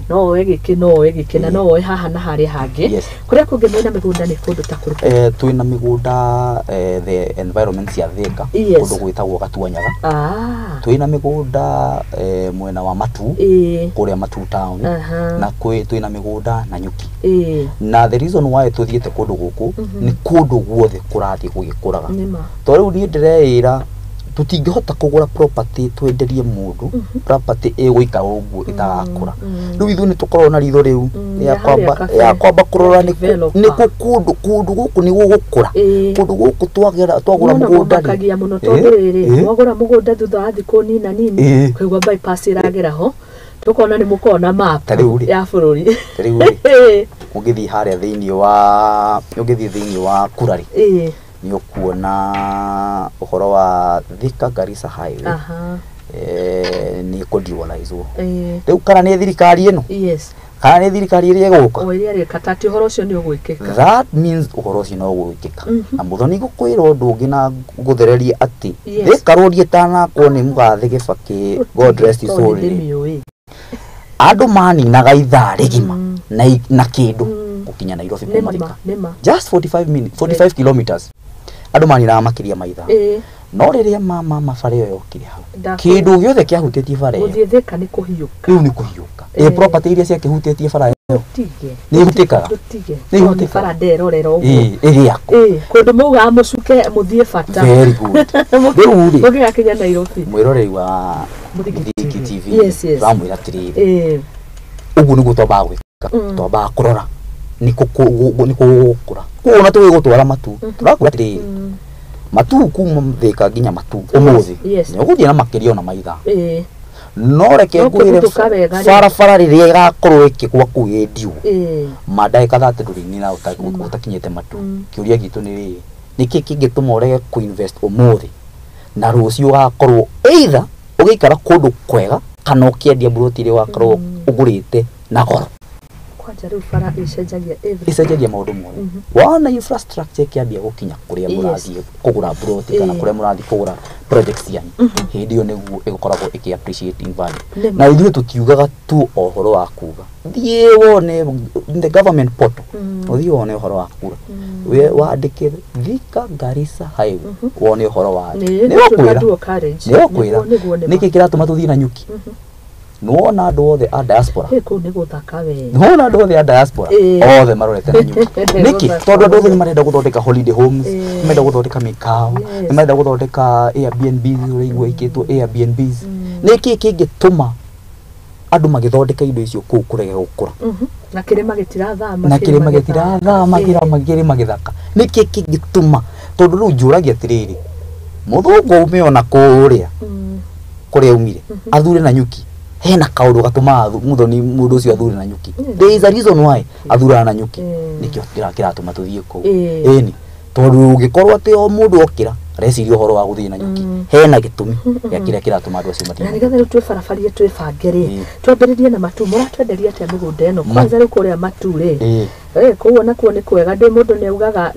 No woe gĩkĩ, no woe gĩkĩ, na no woe haha na harĩa hangĩ. Kũrĩa kũngĩ mwĩna mĩgũnda nĩ kũndũ ta kũrĩkũ?
Twĩna mĩgũnda the environment cia Thika, kũndũ gwĩtagwo Gatuanyaga. Twĩna mĩgũnda mwena wa Matu, kũrĩa Matu town, na twĩna mĩgũnda na Nyuki. Na the reason why tũthiĩte kũndũ gũkũ nĩ kũndũ guothe kũrathiĩ gũgĩkũraga.
Nĩma.
To rĩu niĩ ndĩreĩra Tũtingĩhota kũgũra property twenderie mũndũ property ĩgũikara ũguo ĩtagakũra. Rĩu ithuĩ nĩ tũkoragwo na ritho rĩu rĩa
ya harĩa
kwamba
kabere.
ya kwamba kũrora nĩ
Developer.
nĩ kũ kũndũ gũkũ nĩ gũgũkũra, kũndũ gũkũ twagera twagũra
Nona
mũgũnda rĩ.
mũmakagia mũno tondũ rĩrĩ, mwagũra mũgũnda thutha wa thikũ nina nini, kũigua bypass ĩragera ho, tũkona nĩ mũkona map
Ta rĩu rĩ.
ya bũrũri.
Ta rĩu rĩ, ũngĩthiĩ harĩa thĩinĩ wa ũngĩthiĩ thĩinĩ wa kura rĩ, nĩ ũkuona ũhoro wa Thika Garissa Highway, nĩ ĩkũ-dualize-wo. Rĩu kana nĩ thirikari ĩno, kana nĩ thirikari ĩrĩa ĩgũka,
O ĩrĩa ĩreka ta atĩ ũhoro ũcio nĩ ũgwĩkĩka.
That means ũhoro ũcio no ũgwĩkĩka. Na Mũthoni, ngũkwĩra ũndũ ũngĩ na ngũthererie atĩ Thika Road ĩtanakwo nĩ mũgathe Gĩbakĩ, God rest his soul rĩ,
Ndĩmĩũĩ.
Andũ maninaga ithaa rĩgima na kĩndũ gũkinya Nairobi kuma
Nĩma.
Thika.
Nĩma.
Just 45 minutes, 45 kilometers, andũ maninaga makĩria ma ithaa. No rĩrĩa mama bara ĩyo yokire hau, kĩndũ gĩothe kĩahutĩtie bara ĩyo,
Gũthiĩ Thika nĩ kũhiũka.
Rĩu nĩ kũhiũka. Ĩ property iria ciakĩhutĩtie bara ĩyo
Tũtige.
nĩ ihutĩkaga.
Tũtige.
Nĩ
Tondũ
ihutĩkaga.
bara nderorera ũguo.
Ĩ ĩgĩakwo.
Kũndũ maugaga mũcuke mũthiĩ bata.
Very good. Rĩu rĩ,
Mũgĩgakinya Nairobi.
Mwĩroreri wa
Mũthiki
Mũthiki
TV.
TV, tũramwĩra atĩrĩrĩ, ũguo nĩguo twambaga gwĩka. Twambaga kũrora nĩkũ nĩkũ gũgũkũra. Koguo ona tũgĩgũtwara Matu, tũrakwĩra atĩrĩrĩ, Matu kuma Thika nginya Matu ũmũthĩ nĩ ũgũthiĩ na makĩria ona maithaa. No reke
No
ngwĩre,
kũhĩtũka wega rĩ.
Barabara rĩrĩa ĩgakorwo ĩkĩgwa kũu ĩndiũ, ma ndagĩka 30 ndũrĩnina ũtakinyĩte Matu. Kĩũria gitũ nĩ rĩrĩ, nĩkĩ kĩngĩtũma ũrege kũinvest ũmũthĩ na rũciũ ũgakorwo either ũgĩikara kũndũ kwega kana ũkĩendia mburoti ĩrĩa ũgakorwo ũgũrĩte na goro?
Kwanja rĩu bara ĩcenjagia everything.
Ĩcenjagia maũndũ mothe. Wona infrastructure ĩkĩambia gũkinya kũrĩa mũrathiĩ kũgũra mburoti kana kũrĩa mũrathiĩ kũgũra projects cianyu, hĩndĩ ĩyo nĩguo ĩgũkoragwo ĩkĩ appreciate in value.
Nĩma.
Na ithuĩ tũtiugaga tu o ũhoro wa kuga, thiĩ wone the government portal, ũthiĩ wone ũhoro wa kura, we wandĩke Thika Garissa Highway, wone ũhoro wa
Nĩ
nĩ ũkwĩra
dual carriage.
Nĩ ũkwĩra.
Nĩguo nĩguo nĩma.
Nĩkĩ kĩratũma tũthiĩ na nyuki? Nĩwona andũ othe a diaspora,
Hĩ, kũu nĩ gũthaka we.
Nĩwona andũ othe a diaspora othe marorete na nyuki nĩkĩ?
Gũthaka.
Tondũ andũ othe nĩ marenda gũthondeka holiday homes, nĩ marenda gũthondeka mĩkawa, nĩ marenda gũthondeka Airbnbs, ũraigua ikĩtwo Airbnbs. Nĩkĩ kĩngĩtũma andũ magĩthondeka indo icio kũu kũrege gũkũra?
Na kĩrĩma gĩtirathama.
Na kĩrĩma gĩtirathama, kĩrĩma gĩthaka. Nĩkĩ kĩngĩtũma? Tondũ rĩu njũragia atĩrĩrĩ, mũthũngũ aume ona kũrĩa kũrĩa aumire athure na nyuki, hena kaũndũ gatũmaga Mũthoni, mũndũ ũcio athure na nyuki. There is a reason why athuraga na nyuki. Nĩkĩo kĩratũma tũthiĩ kũu. Ĩni tondũ ũngĩkorwo atĩ o mũndũ okĩra areciria ũhoro wa gũthiĩ na nyuki, hena gĩtũmi gĩa kĩrĩa kĩratũma andũ acio mathiĩ
Na
na nyuki.
nĩgetha rĩu twĩbarabarie twĩbange rĩ, twambĩrĩrie na Matu. Mũratwenderia atĩa mĩgũnda ĩno? Kwanza rĩu kũrĩa Matu rĩ, kũu onakuo nĩ kwega, ndĩ mũndũ nĩ augaga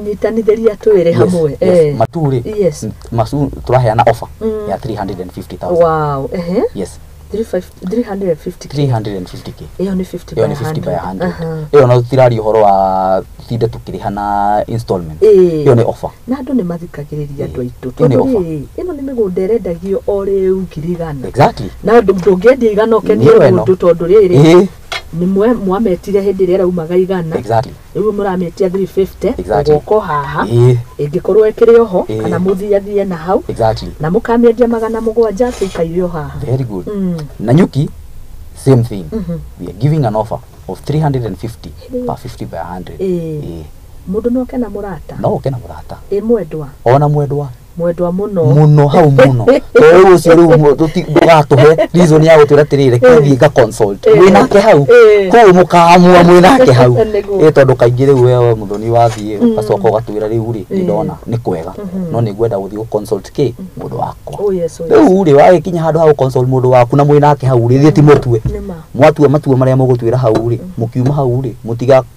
nyitanithĩria twĩrĩ hamwe.
Matu rĩ, Matu tũraheana offer ya 350,000.
Wow, ehe.
Yes.
350?
350K.
Ĩyo nĩ 50
Ĩyo
by
nĩ 50 by
100.
100. Ĩyo no tũtiraria ũhoro wa tinde tũkĩrĩha na installment. Ĩyo nĩ offer.
Na andũ nĩ mathikagĩrĩria andũ aitũ,
Ĩyo nĩ
tondũ
offer.
rĩ, ĩno nĩ mĩgũnda ĩrendagio o rĩu 100,000. Na ndũngĩendia 100 ũkenie
Nĩyo ĩno.
mũndũ, tondũ rĩrĩ, nĩ mwametire hĩndĩ ĩrĩa ĩraumaga 100. Rĩu mũramĩtia 350. Ũgoka haha, ĩngĩkorwo ĩkĩrĩ oho, kana mũthiathie na hau, na mũkamĩendia 700 tũikaire o haha.
Very good. Na nyuki same thing, we are giving an offer of 350 per 50 by 100.
Mũndũ no oke na mũrata?
No ũke na mũrata.
Ĩ mwendwa?
Ona mwendwa.
Mwendwa mũno.
Mũno hau mũno, tondũ rĩu ũcio rĩu ndũgatũhe reason ya gũtwĩra atĩrĩrĩ, reke thiĩ nga consult. Mwĩnake hau kũu mũkaamua mwĩnake hau.
Nĩguo.
Ĩ tondũ kaingĩ rĩu wewe Mũthoni wathiĩ ũgacoka ũgatwĩra, rĩu rĩ, nĩ ndona nĩ kwega, no nĩ ngwenda gũthiĩ gũ consult kĩ mũndũ wakwa.
Oh yes, oh yes.
Rĩu rĩ, wagĩkinya handũ ha gũ consult mũndũ waku na mwĩnake hau rĩ, thiĩ ti mũtue.
Nĩma.
Mwatua matua marĩa mũgũtuĩra hau rĩ, mũkiuma hau rĩ,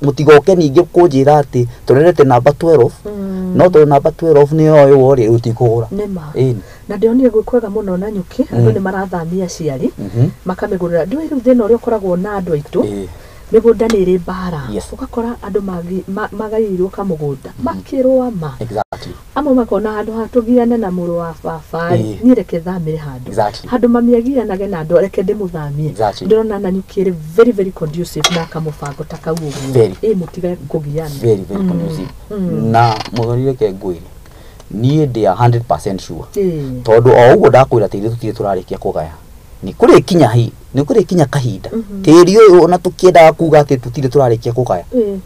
mũtigoke ningĩ kũnjĩra atĩ tũrerete namba 12, no tondũ namba 12 nĩ yoywo rĩ, rĩu tikũgũra.
Nĩma.
Ĩni.
Na ndĩronire gwĩ kwega mũno na nyuki, andũ nĩ marathamia aciari makamĩgũrĩra. Ndũĩ rĩu thĩna ũrĩa ũkoragwo na andũ aitũ, mĩgũnda nĩ ĩrĩ mbara. Ũgakora andũ magaĩirwo kamũgũnda makĩrũa ma amwe makona handũ ha tũgiane na mũrũ wa baba rĩ, niĩ reke thamĩre handũ handũ mamiagianage na andũ, reke ndĩmũthamie. Ndĩrona na nyuki ĩrĩ very very conducive na kamũbango ta kau ũguo.
Very.
Ĩ mũtige kũgiana.
Very very conducive. Na Mũthoni, reke ngwĩre, Niĩ ndĩ 100% sure, tondũ o ũguo ndakwĩra tĩri tũtirĩ tũrarĩkia kũgaya, nĩ kũrĩkinya hi nĩ kũrĩkinya kahinda tĩri ũyũ ona tũkĩendaga kuga atĩ tũtirĩ tũrarĩkia kũgaya,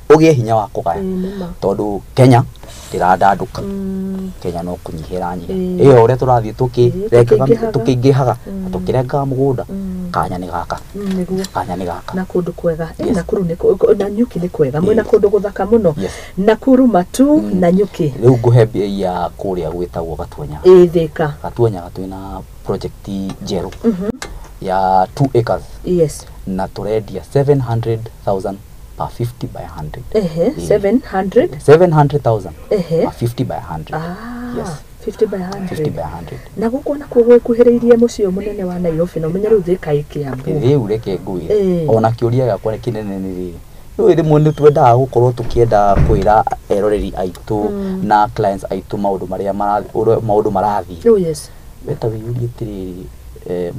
ũgĩe hinya wa kũgaya, tondũ Kenya ndĩrandandũka. Kenya no kũnyihĩra nyiha ĩyo ũrĩa tũrathiĩ tũkĩrengaga, tũkĩingĩhaga na tũkĩrengaga mũgũnda. Kanya nĩ gaka. Kanya nĩ gaka.
Na kũndũ kwega. Nakuru nĩ na Nyuki nĩ kwega, mwĩna kũndũ gũthaka mũno. Nakuru matu na Nyuki.
Rĩu ngũhe mbia ya kũrĩa gwĩtagwo Gatuanyaga.
Thika.
Gatuanyaga twĩna project njerũ ya 2 acres. Na tũrendia 700,000 per 50 by 100.
700?
700,000 per 50 by 100. Yes.
50 by 100.
50 by 100.
Na gũkũ nakuo gwĩkuhĩrĩirie mũciĩ ũyũ mũnene wa Nairobi, na ũmenye rĩu Thika ĩ Kiambu.
Rĩu reke ngwĩre, ona kĩũria gĩakwa kĩnene nĩ rĩrĩ, rĩu rĩmwe nĩ twendaga gũkorwo tũkĩenda kwĩra eroreri aitũ na clients aitũ maũndũ marĩa maũndũ marathiĩ.
Oh yes.
We ta wĩyũrie atĩrĩrĩ,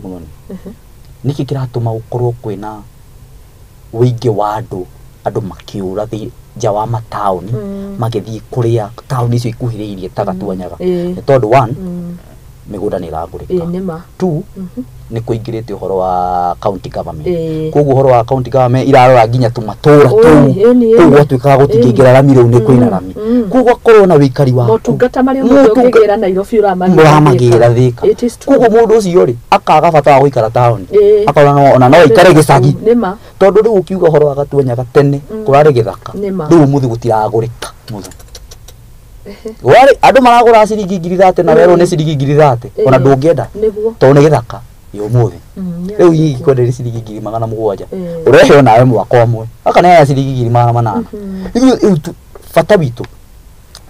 Mũthoni, nĩkĩ kĩratũma gũkorwo kwĩna wĩingĩ wa andũ makĩũra nja wa mataũni, magĩthiĩ kũrĩa taũni icio ikuhĩrĩirie ta Gatuanyaga? Nĩ tondũ one, mĩgũnda nĩ ĩragũrĩka. Two, nĩ kũingĩrĩte ũhoro wa county government. Koguo ũhoro wa county government irarora nginya tũmatũra tũu, kũu gwatuĩkaga gũtingĩingĩra rami, rĩu nĩ kwĩna rami. Koguo akorwo na wĩikari waku,
motungata marĩa mũndũ ũngĩgĩra Nairobi
ũramagĩra Thika. Koguo mũndũ ũcio rĩ akaga bata wa gũikara taũni, akona ona no aikare gĩcagi, tondũ rĩu ũkiuga ũhoro wa Gatuanyaga tene kũrarĩ gĩthaka, rĩu ũmũthĩ gũtiragũrĩka. Warĩ andũ maragũra ciringi 30,000 na werwo nĩ ciringi 30,000 ona ndũngĩenda, tondũ nĩ gĩthaka ya ũmũthĩ. Rĩu ingĩkwenderia ciringi 700,000 ũreheo nawe mwaka ũmwe, gaka nĩ ciringi 800,000. Ithuĩ bata witũ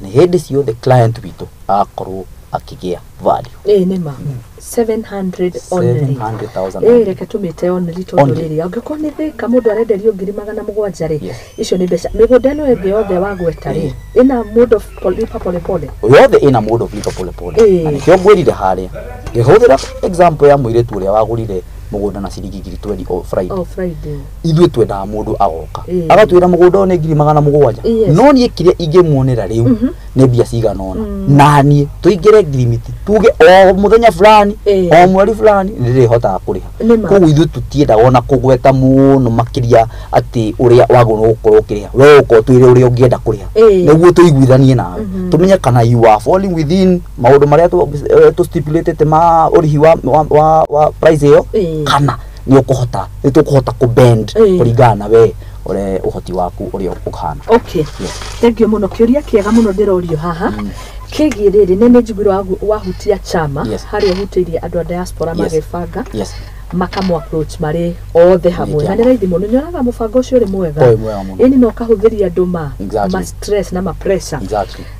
nĩ hĩndĩ ciothe client witũ agakorwo akĩgĩa value.
Nĩ ma 700 only.
700,000.
Reke tũmĩte only tondũ rĩrĩ angĩkorwo nĩ Thika mũndũ arenderio 700,000 rĩ, icio nĩ mbeca. Mĩgũnda ĩno ĩngĩ yothe wagweta rĩ, ĩna mode of lipa pole pole.
Yothe ĩna mode of lipa pole pole. Na nĩkĩo ngwĩrire harĩa ngĩhũthĩra example ya mũirĩtu ũrĩa wagũrire mũgũnda na ciringi 20,000 o Friday.
O Friday.
Ithuĩ twendaga mũndũ agoka agatwĩra mũgũnda ũyũ nĩ 700,000, no niĩ kĩrĩa ingĩmuonera rĩu nĩ mbia cigana ũna, na niĩ tũingĩre ngirimiti tuge o mũthenya fulani o mweri fulani nĩ ndĩrĩhotaga kũrĩha. Koguo ithuĩ tũtiendaga ona kũgweta mũno makĩria atĩ ũrĩa wagũrwo gũkorwo ũkĩrĩha, we ũkorwo twĩre ũrĩa ũngĩenda kũrĩha nĩguo tũiguithanie nawe, tũmenye kana you are falling within maũndũ marĩa tũ stipulated ma ũrĩhi wa price ĩyo, kana nĩ ũkũhota, nĩ tũkũhota kũ bend kũringana na we ũrĩa ũhoti waku ũrĩa ũhana.
Okay. Thank you mũno. Kĩũria kĩega mũno ndĩrorio haha kĩgiĩ rĩrĩ, nĩ njiguire wahutia chama harĩa ũhutĩirie andũ a diaspora magĩbanga makamu approach marĩ othe hamwe, na nĩ raithi mũno. Nyonaga mũbango ũcio ũrĩ mwega, ĩni no ũkahũthĩria andũ ma stress na ma pressure.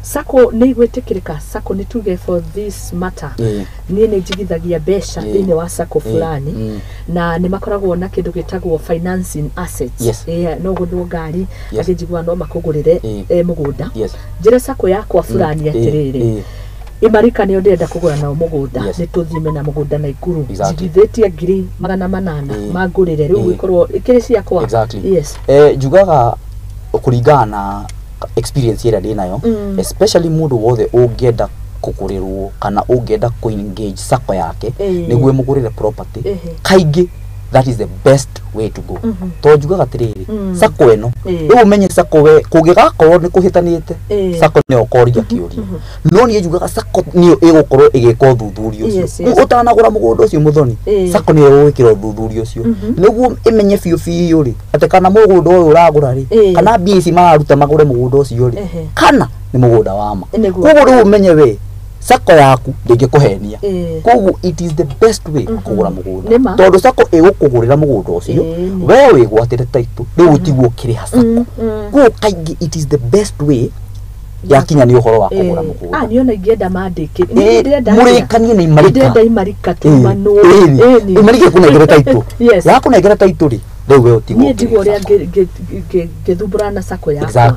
Sacco nĩ igwĩtĩkĩrĩka? Sacco nĩ tuge for this matter, niĩ nĩ njigithagia mbeca thĩinĩ wa sacco fulani, na nĩ makoragwo na kĩndũ gĩtagwo financing assets. No gũthwo ngari, angĩ njiguaga no makũgũrĩre mũgũnda. Njĩre sacco yakwa fulani atĩrĩrĩ, Imarika nĩo ndĩrenda kũgũra nao mũgũnda, nĩ tũthime na mũgũnda Naikuru, njigithĩtie 800,000 mangũrĩre, rĩu gũkorwo ikĩrĩ ciakwa. Yes.
Njugaga kũringana na experience ĩrĩa ndĩnayo, especially mũndũ wothe ũngĩenda kũgũrĩrwo kana ũngĩenda kũ engage sacco yake nĩguo ĩmũgũrĩre property, kaingĩ that is the best way to go. Tondũ njugaga atĩrĩrĩ, sacco ĩno rĩu ũmenye sacco we kũngĩgakorwo nĩ kũhĩtanĩte, sacco nĩyo ũkoria kĩũria, no niĩ njugaga sacco nĩyo ĩgũkorwo ĩgĩka ũthuthuria ũcio. Ũtanagũra mũgũnda ũcio Mũthoni, sacco nĩyo ĩgũgwĩkĩra ũthuthuria ũcio nĩguo ĩmenye biũ biũ rĩ atĩ kana mũgũnda ũyũ ũragũra rĩ, kana mbia ici mararuta magũre mũgũnda ũcio rĩ, kana nĩ mũgũnda wa ma. Koguo rĩu ũmenye we sacco yaku ndĩngĩkũhenia. Koguo it is the best way kũgũra mũgũnda, tondũ sacco ĩgũkũgũrĩra mũgũnda ũcio, we wĩgwatĩre title, rĩu ũtigwo ũkĩrĩha sacco. Koguo kaingĩ it is the best way yakinya nĩ ũhoro wa kũgũra mũgũnda.
Niĩ ona ingĩenda mandĩkĩre,
mũrĩkanie na Imarika,
ndĩrenda Imarika tumanwo.
Imarika ĩkũnengere title, yakũnengera title rĩ, rĩu we ũtigwo
niĩ ndigwo ũrĩa ngĩthumbũrana na sacco yakwa.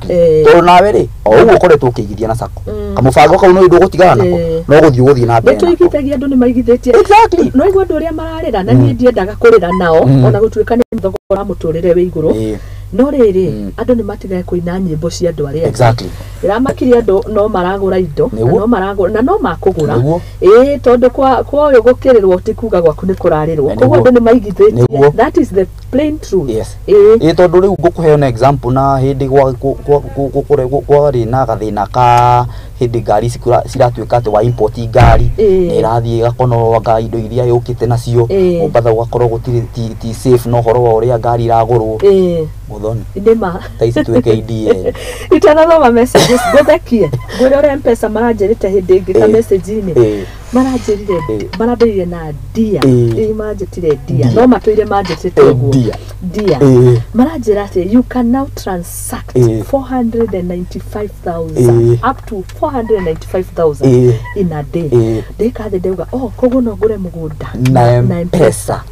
Tondũ nawe rĩ o ũguo ũkoretwo ũkĩigithia na sacco, kamũbango kau no ndũgũtigana nako, no gũthiĩ ũgũthiĩ na mbere.
Nĩ tũigithagia, andũ nĩ maigithĩtie. No igua andũ ũrĩa mararĩra, na niĩ ndiendaga kũrĩra nao, ona gũtuĩka nĩ thogora wa mũtũrĩre wĩ igũrũ. No rĩrĩ, andũ nĩ matigage kũina nyĩmbo cia andũ arĩa angĩ.
Exactly.
Ĩramakirie andũ no maragũra indo na
Nĩguo.
no maragũra na no makũgũra.
Nĩguo.
Ĩĩ, tondũ kwa ũyũ gũkĩrĩrwo ti kuga gwaku nĩ kũrarĩrwo.
Na
Koguo
nĩguo.
andũ nĩ maigithĩtie.
Nĩguo.
That is the plain truth.
Yes.
Ĩĩ.
Ĩ tondũ rĩu ngũkũhe an example, na hĩndĩ kwarĩ na gathĩna ka hĩndĩ ngari ciratuĩka atĩ wa import ngari,
Ĩĩ.
nĩ ĩrathiĩ ĩgakonorwo anga indo iria yũkĩte nacio.
Ĩĩ.
Mombatha gũgakorwo gũtirĩ ti safe na ũhoro wa ũrĩa ngari iragũrwo.
Ĩĩ.
Mũthoni,
Nĩma.
ta ici twĩ KDN.
Itanathoma messages, ngũthekie ngwĩre ũrĩa Mpesa maranjĩrĩte hĩndĩ ĩngĩ ka
Ĩĩ.
message-inĩ.
Ĩĩ.
Maranjĩrire,
Ĩĩ.
marambĩrĩire na dia.
Ĩĩ.
Ĩĩ, manjĩtire dia.
Dia.
No matũire manjĩtĩte
Ĩĩ,
ũguo.
dia.
Dia.
Ĩĩ.
Maranjĩra atĩ you can now transact
Ĩĩ.
495,000,
Ĩĩ.
up to 495,000
Ĩĩ.
in a day.
Ĩĩ.
Ndĩka thĩ ndauga, oh, koguo no ngũre mũgũnda
Na Mpesa.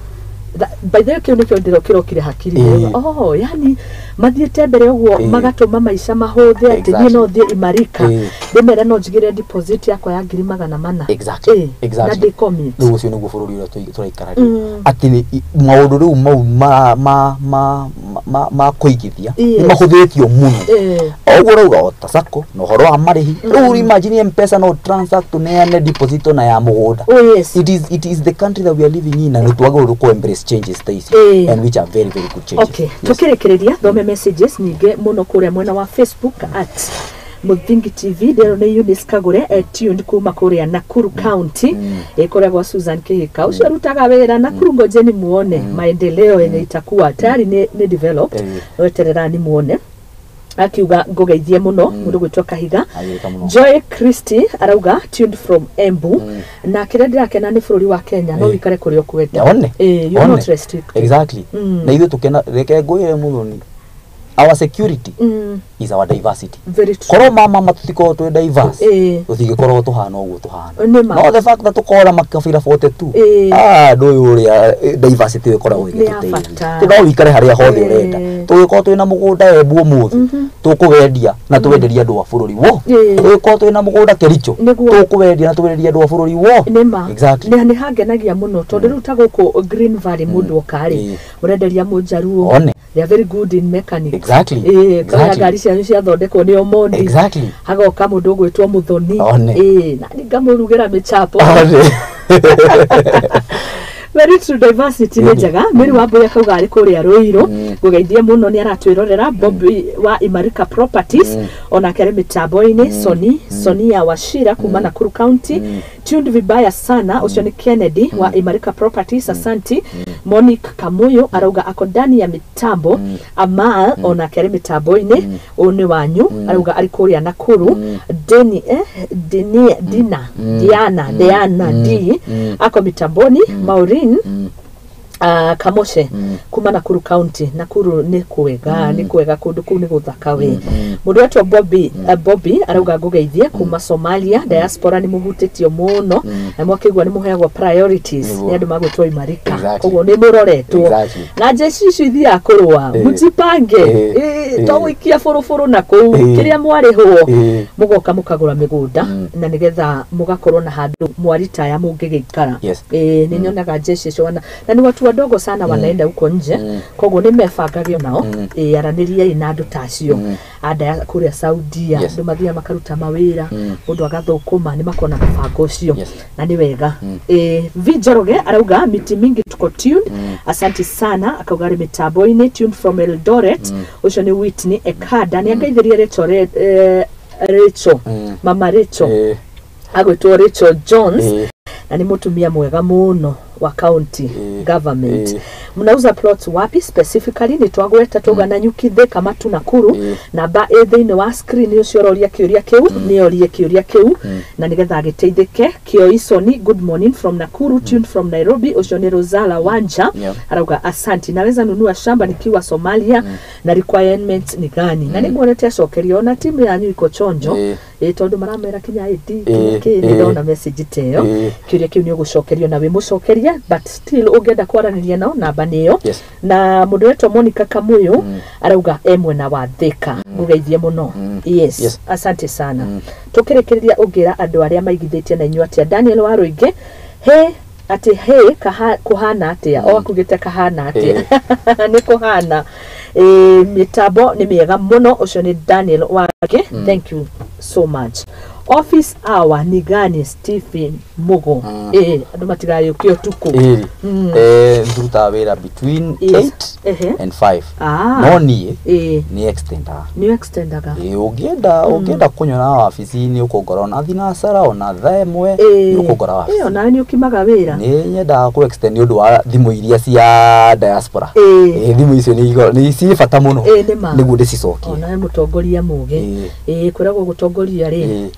By the way, kĩu nĩkĩo ndĩrokĩrokire hakiri.
Ĩĩ.
Ndauga, oh, yani mathiĩte mbere ũguo,
Ĩĩ.
magatũma maica mahũthe atĩ niĩ no thiĩ Imarika,
Ĩĩ.
ndĩmere no njigĩre deposit yakwa ya 400,000.
Exactly.
Ĩĩ,
Exactly.
na ndĩ commit.
Rĩu ũcio nĩguo bũrũri ũrĩa tũraikara rĩu, atĩ maũndũ rĩu mau ma kũigithia
Yes.
nĩ mahũthĩtio mũno.
Ĩĩ.
O ũguo ũrauga, o ta sacco na ũhoro wa marĩhi rĩu, imagine Mpesa no transact, ũneane deposit ona ya mũgũnda.
Oh yes.
It is the country that we are living in, na nĩ twagĩrĩirwo kũ embrace changes ta ici,
Ĩĩ.
and which are very very good changes.
Okay.
Yes.
Tukĩrĩkĩrĩria, thome messages nyingĩ mũno kũrĩa mwena wa Facebook at Mũthingi TV. Ndĩrwo nĩ Eunice Kagũre, tuned kuma kũrĩa Nakuru County, ĩ kũrĩa gwa Susan Kihika ũcio arutaga wĩra Nakuru. Ngojeni muone maendeleo yenye itakuwa tayari nĩ developed. Weterera ni muone. Akiuga ngũgeithie mũno mũndũ gwĩtwo Kahiga.
Agĩka mũno.
Joy Christie arauga tuned from Embu, na kĩrĩa ndĩrakena nĩ bũrũri wa Kenya no wĩikare kũrĩa ũkwenda.
One.
Ĩĩ, you're
One.
not restricted.
Exactly. Na ithuĩ tũkena, reke ngwĩre Mũthoni, our security is our diversity.
Very true.
Korwo mama tũtikorwo twĩ diverse, tũtingĩkorwo tũhana ũguo tũhana.
Nĩ ma.
No the fact that tũkorwo na makabira 42,
Ĩĩ.
ah, ndũĩ ũrĩa diversity ĩyo ĩkoragwo
Nĩ ya
ĩgĩtũteithia.
bata.
Tũ no wĩikare harĩa hothe ũrenda. Tũgĩkorwo twĩna mũgũnda Embu ũmũthĩ, tũkũwendia na tũwenderie andũ a bũrũri wo. Tũgĩkorwo twĩna mũgũnda Kericho, tũkũwendia na tũwenderie andũ a bũrũri wo.
Nĩ ma.
Exactly.
Nĩ hangenagia mũno tondũ rĩu ta gũkũ Green Valley mũndũ oka rĩ, mũrenderia mũnjaruo.
One.
They are very good in mechanics. Ĩĩ, kũrĩa ngari cianyu ciathondekwo nĩ Omondi. Hagoka mũndũ ũgwĩtwo Mũthoni.
One.
Ĩĩ, na nĩ ngamũrugĩra mĩchapo.
One.
Very true, diversity nĩ
Ĩni.
njega. Mary Wambui akauga arĩ kũrĩa Rũirũ, ngũgeithie mũno, nĩ aratwĩrorera. Bobby wa Imarika Properties onake arĩ mĩtambo-inĩ. Soni Sonia Washira kuma Nakuru County, tuned vibaya sana. Ũcio nĩ Kennedy wa Imarika Properties, asanti. Monique Kamuyu arauga ako ndani ya mitambo. Amal onake arĩ mĩtambo-inĩ, ũyũ nĩ wanyu, arauga arĩ kũrĩa Nakuru. Deni, Dini, Dina, Diana, Diana D ako mitamboni. Maureen Kamoshe kuma Nakuru County. Nakuru nĩ kwega, nĩ kwega kũndũ kũu nĩ gũthaka we. Mũndũ wetwo Bobby, Bobby arauga ngũgeithie kuma Somalia. Diaspora nĩ mũhutĩtio mũno na mwakĩigua nĩ mũheagwo priorities nĩ andũ magwĩtwo Imarika. Koguo nĩ mũroretwo na jeshi icio ithiaga kũrũa, mũjipange. To gũikia bũrũbũrũ na kũu kĩrĩa mwarĩhwo, mũgoka mũkagũra mĩgũnda na nĩgetha mũgakorwo na handũ mwaritaya mũngĩgĩikara. Ĩĩ, nĩ nyonaga jeshi icio wana na ni watu wadogo sana wanaenda huko nje, koguo nĩ mebangage nao. Ĩĩ, aranĩriai na andũ ta acio anda kũrĩa Saudia. Andũ mathiaga makaruta mawĩra, mũndũ agathũkũma, nĩ makona mũbango ũcio na nĩ wega. Ĩĩ, V Njoroge arauga miti mingi tuko tuned, asanti sana. Akauga arĩ mĩtambo-inĩ, tuned from Eldoret. Ũcio nĩ Whitney Ekada, nĩ angeithĩrie Rachel, Rachel, mama Rachel, agwĩtwo Rachel Jones, na nĩ mũtumia mwega mũno wa county government. Mnauza plots wapi specifically? Nĩ twagweta twauga Nanyuki, Thika, Matu, Nakuru. Namba ĩ thĩinĩ wa screen. Ũcio ũroria kĩũria kĩu nĩ orie kĩũria kĩu na nĩgetha agĩteithĩke. Kĩoisoni, good morning from Nakuru, tuned from Nairobi. Ũcio nĩ Rosala Wanja. Arauga asanti, naweza nunua shamba nikiwa Somalia na requirements ni gani? Na nĩnguonete acokerio ona timu yanyu iko chonjo. Ĩ, tondũ maramera kinya ID kinya kĩ, nĩ ndona message ta ĩyo. Kĩũria kĩu nĩ ũgũcokerio na wĩ mũcokerie, but still ũngĩenda kwaranĩria nao, namba nĩyo. Na mũndũ wetwo Monica Kamuyu arauga e mwena wa Thika, ngũgeithie mũno. Yes. Asante sana. Tũkĩrĩkĩrĩria, ũngĩra andũ arĩa maigithĩtie na inyuĩ atĩa? Daniel Warũingĩ he atĩ he kũhana atĩa? O akugĩte kahana atĩa? Nĩ kũhana. Mĩtambo nĩ mĩega mũno. Ũcio nĩ Daniel Wake. Thank you so much. Office hour ni gani, Stephen Mugo? Andũ matigayũke ũtukũ.
Ĩrĩ ndurutaga wĩra between 8 and 5. No niĩ nĩ extendaga.
Nĩ extendaga.
Ĩĩ, ũngĩenda kũnyona wabici-inĩ ũkũngora ona thinacara, ona thaa 1 nĩ ũkũngora wabici.
Onawe nĩ ũkimaga wĩra.
Nĩ nyendaga kũ extend nĩ ũndũ wa thimũ iria cia diaspora.
Ĩĩ.
Ĩĩ, thimũ icio nĩ ciĩ bata mũno
Ĩĩ, nĩ ma.
nĩguo ndĩcicokie.
Onawe mũtongoria mũgĩ.
Ĩĩ.
Ĩĩ, kwĩragwo gũtongoria rĩ,
Ĩĩ.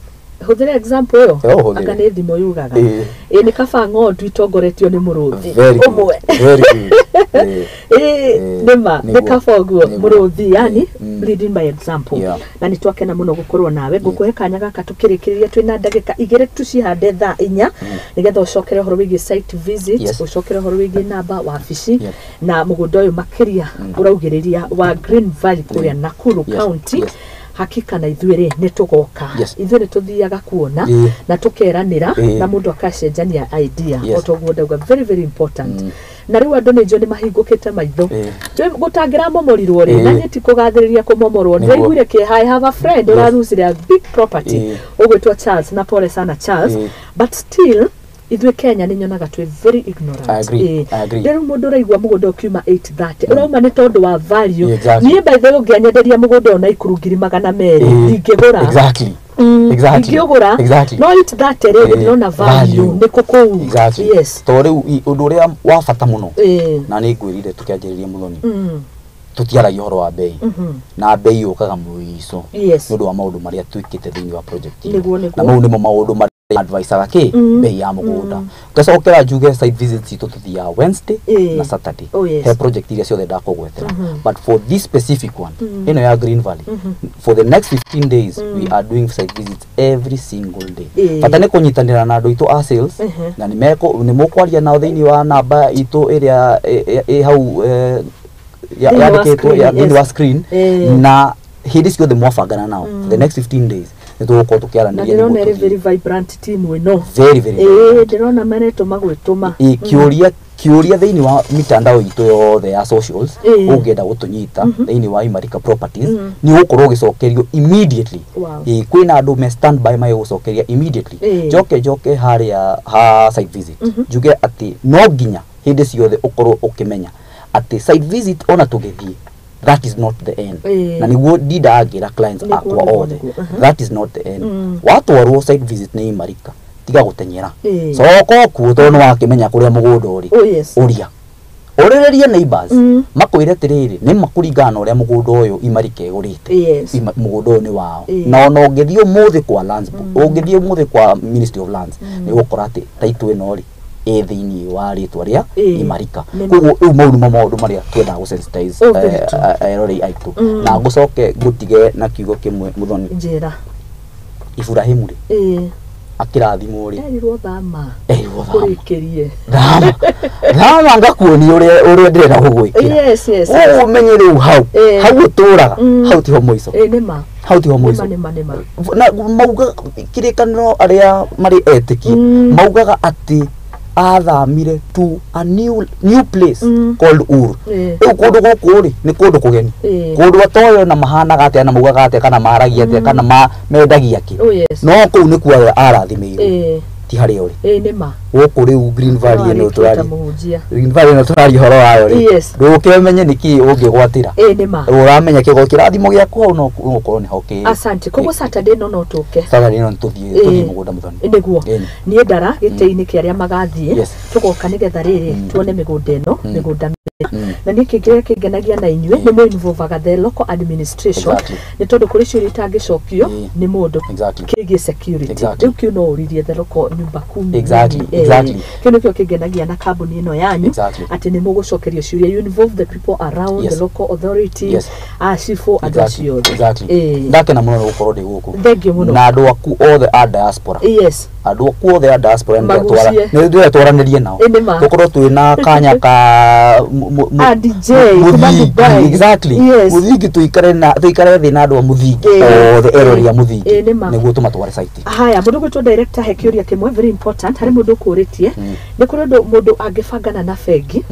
hũthĩra example ĩyo.
Ĩyo ũhũthĩre.
Anga nĩ thimũ yugaga.
Ĩĩ.
Ĩĩ, nĩ kaba ng'ondu itongoretio nĩ mũrũthi
Very good.
ũmwe.
Very good. Ĩĩ.
Ĩĩ,
Ĩĩ,
nĩma nĩ
nĩguo.
kaba ũguo
Nĩguo.
mũrũthi, yani leading by example. Na nĩ twakena mũno gũkorwo nawe. Ngũkũhe kanya gaka tũkĩrĩkĩrĩria, twĩna ndagĩka 2 tucihande thaa 4, nĩgetha ũcokere ũhoro wĩgiĩ site visit, ũcokere ũhoro wĩgiĩ namba wabici na mũgũnda ũyũ makĩria ũraugĩrĩria wa Green Valley kũrĩa Nakuru County. Hakika na ithuĩ rĩ nĩ tũgoka. Ithuĩ nĩ tũthiaga kuona na tũkeranĩra na mũndũ akacenjania idea. O toguo ndauga, very very important. Na rĩu andũ nĩ njũĩ nĩ mahingũkĩte maitho. Gũtangĩramomorirwo rĩ, na niĩ ti kũgathĩrĩria kũmomorwo.
Nĩguo.
Ndĩraiguire kĩeha. I have a friend ũrarusire a big property ũgwĩtwo Charles, na pole sana Charles. But still ithuĩ Kenya nĩ nyonaga twĩ very ignorant.
I agree. I agree.
Rĩu mũndũ ũraigua mũgũnda ũkiuma 830 ũrauma nĩ tondũ wa value. Niĩ by the way ũngĩanyenderia mũgũnda ũyũ Naikuru 200,000, ndingĩgũra. Ingĩũgũra. No 830 rĩ, ndĩrona value
Value.
nĩ kũ kũu.
Tondũ rĩu ũndũ ũrĩa wa bata mũno, na nĩ ngwĩrire tũkĩanjĩrĩria, Mũthoni, tũtiaragia ũhoro wa bei, na bei yũkaga mũico nĩ ũndũ wa maũndũ marĩa twĩkĩte thĩinĩ wa project ĩyo.
Nĩguo.
Na mau nĩmo maũndũ marĩa advisaga kĩ bei ya mũgũnda. Ngacokera njuge site visits citũ tũthiaga Wednesday na Saturday. He project iria ciothe ndakũgwetera, but for this specific one, ĩno ya Green Valley, for the next 15 days we are doing site visits every single day. Bata nĩ kũnyitanĩra na andũ aitũ a sales, na nĩ mũkwaria nao thĩinĩ wa namba itũ ĩrĩa ĩ hau
Thĩinĩ wa
yandĩkĩtwo
screen,
thĩinĩ wa screen. Na hĩndĩ ciothe mwabangana nao, for the next 15 days nĩ tũgũkorwo
Na
tũkĩaranĩria
ndĩrona
nĩguo
ĩrĩ
tũthiĩ.
very vibrant team ĩno.
Very, very
Ĩĩ,
vibrant.
ndĩrona maretũma gwĩtũma.
Ĩ, kĩũria thĩinĩ wa mitandao itũ yothe ya socials, ũngĩenda gũtũnyita thĩinĩ wa Imarika Properties, nĩ ũgũkorwo ũgĩcokerio immediately. Ĩ, kwĩna andũ me standby magĩgũcokeria immediately. Njoke harĩa ha site visit, njuge atĩ no nginya hĩndĩ ciothe ũkorwo ũkĩmenya atĩ site visit ona tũgĩthiĩ, that is not the end. Na nĩguo ndindaga ngĩra clients akwa othe, that is not the end. Watwarwo site visit nĩ Imarika, tiga gũtenyera, coka kuo tondũ nĩ wakĩmenya kũrĩa mũgũnda ũrĩ. Ũria ũrĩrĩrie neighbors, makwĩre atĩrĩrĩ, nĩ makũringana na ũrĩa mũgũnda ũyũ Imarika ĩgũrĩte. Mũgũnda ũyũ nĩ wao. Na ona ũngĩthiĩ ũmũthĩ kwa lands, ũngĩthiĩ ũmũthĩ kwa Ministry of Lands, nĩ ũgũkora atĩ title ĩno rĩ ĩ thĩinĩ wa rĩtwa rĩa Imarika. Koguo rĩu mau nĩmo maũndũ marĩa twendaga gũ-sensitize
Oh, very true.
erorei aitũ. Na ngũcoke ngũtige na kiugo kĩmwe, Mũthoni.
Njĩra.
Iburahimu rĩ, akĩrathimwo rĩ,
Erirwo thama.
Erirwo thama.
Kũrĩkĩrie.
Thama, thama, ngakuonia ũrĩa ndĩrenda gũgwĩkĩra.
Yes.
Ũmenye rĩu hau hau ũtũraga, hau tiho mũico.
Ĩĩ, nĩma.
Hau tiho mũico.
Nĩma.
Na mauga kĩrĩkanĩro arĩa marĩ etĩkie maugaga atĩ athamire to a new place called Ur. Rĩu kũndũ gũkũ rĩ, nĩ kũndũ kũgeni, kũndũ atoĩ ona mahanaga atĩa, na maugaga atĩa, kana maragia atĩa, kana mendagia kĩ. No kũu nĩkuo arathimĩirwo, ti harĩa ũrĩ.
Ĩĩ, nĩma.
Gũkũ rĩu Green Valley ĩno
Warĩkia ta
tũraria,
mũhunjia.
Green Valley ĩno tũraria ũhoro wayo rĩ, ndũkĩmenye nĩkĩ ũngĩgwatĩra.
Ĩĩ, nĩma.
Ũramenya kĩgo kĩrathimo gĩaku hau no gũkorwo nĩho kĩ.
Asante. Koguo Saturday no tũke.
Saturday ĩno nĩtũthiĩ, tũthiĩ mũgũnda, Mũthoni.
Nĩguo.
Ĩni.
Niĩ ndara gĩtĩ-inĩ kĩa arĩa magathiĩ, tũgoka nĩgetha rĩrĩ tuone mĩgũnda ĩno, mĩgũnda na niĩ kĩrĩa kĩngenagia na inyuĩ nĩ mũinvolvaga the local administration, nĩ tondũ kũrĩ ciũria itangĩcokio nĩ mũndũ kĩgiĩ security. Rĩu kĩu no ũririe the local nyumba kumi. Kĩu nĩkĩo kĩngenagia na kambuni ĩno yanyu, atĩ nĩ mũgũcokerio ciũria, you involve the people around, the local authority, acibũ, andũ acio othe.
Ndakena mũno nĩ gũkorwo ndĩ gũkũ.
Thank you mũno.
Na andũ aku othe a diaspora, andũ aku othe a diaspora,
Magucie.
nĩ ndĩrenda twaranĩrie nao.
Ĩ, nĩ ma.
Tũkorwo twĩna kanya ka
A DJ kuma
Mũthingi.
Dubai.
Mũthingi, tũikare thĩ na andũ a Mũthingi othe, erori a Mũthingi,
Ĩ, nĩ ma.
nĩguo tũmatware site.
Haya, mũndũ gwĩtwo director, he kĩũria kĩmwe very important harĩ mũndũ ũkũrĩtie. Nĩ kũrĩ ũndũ mũndũ angĩbangana na bengi,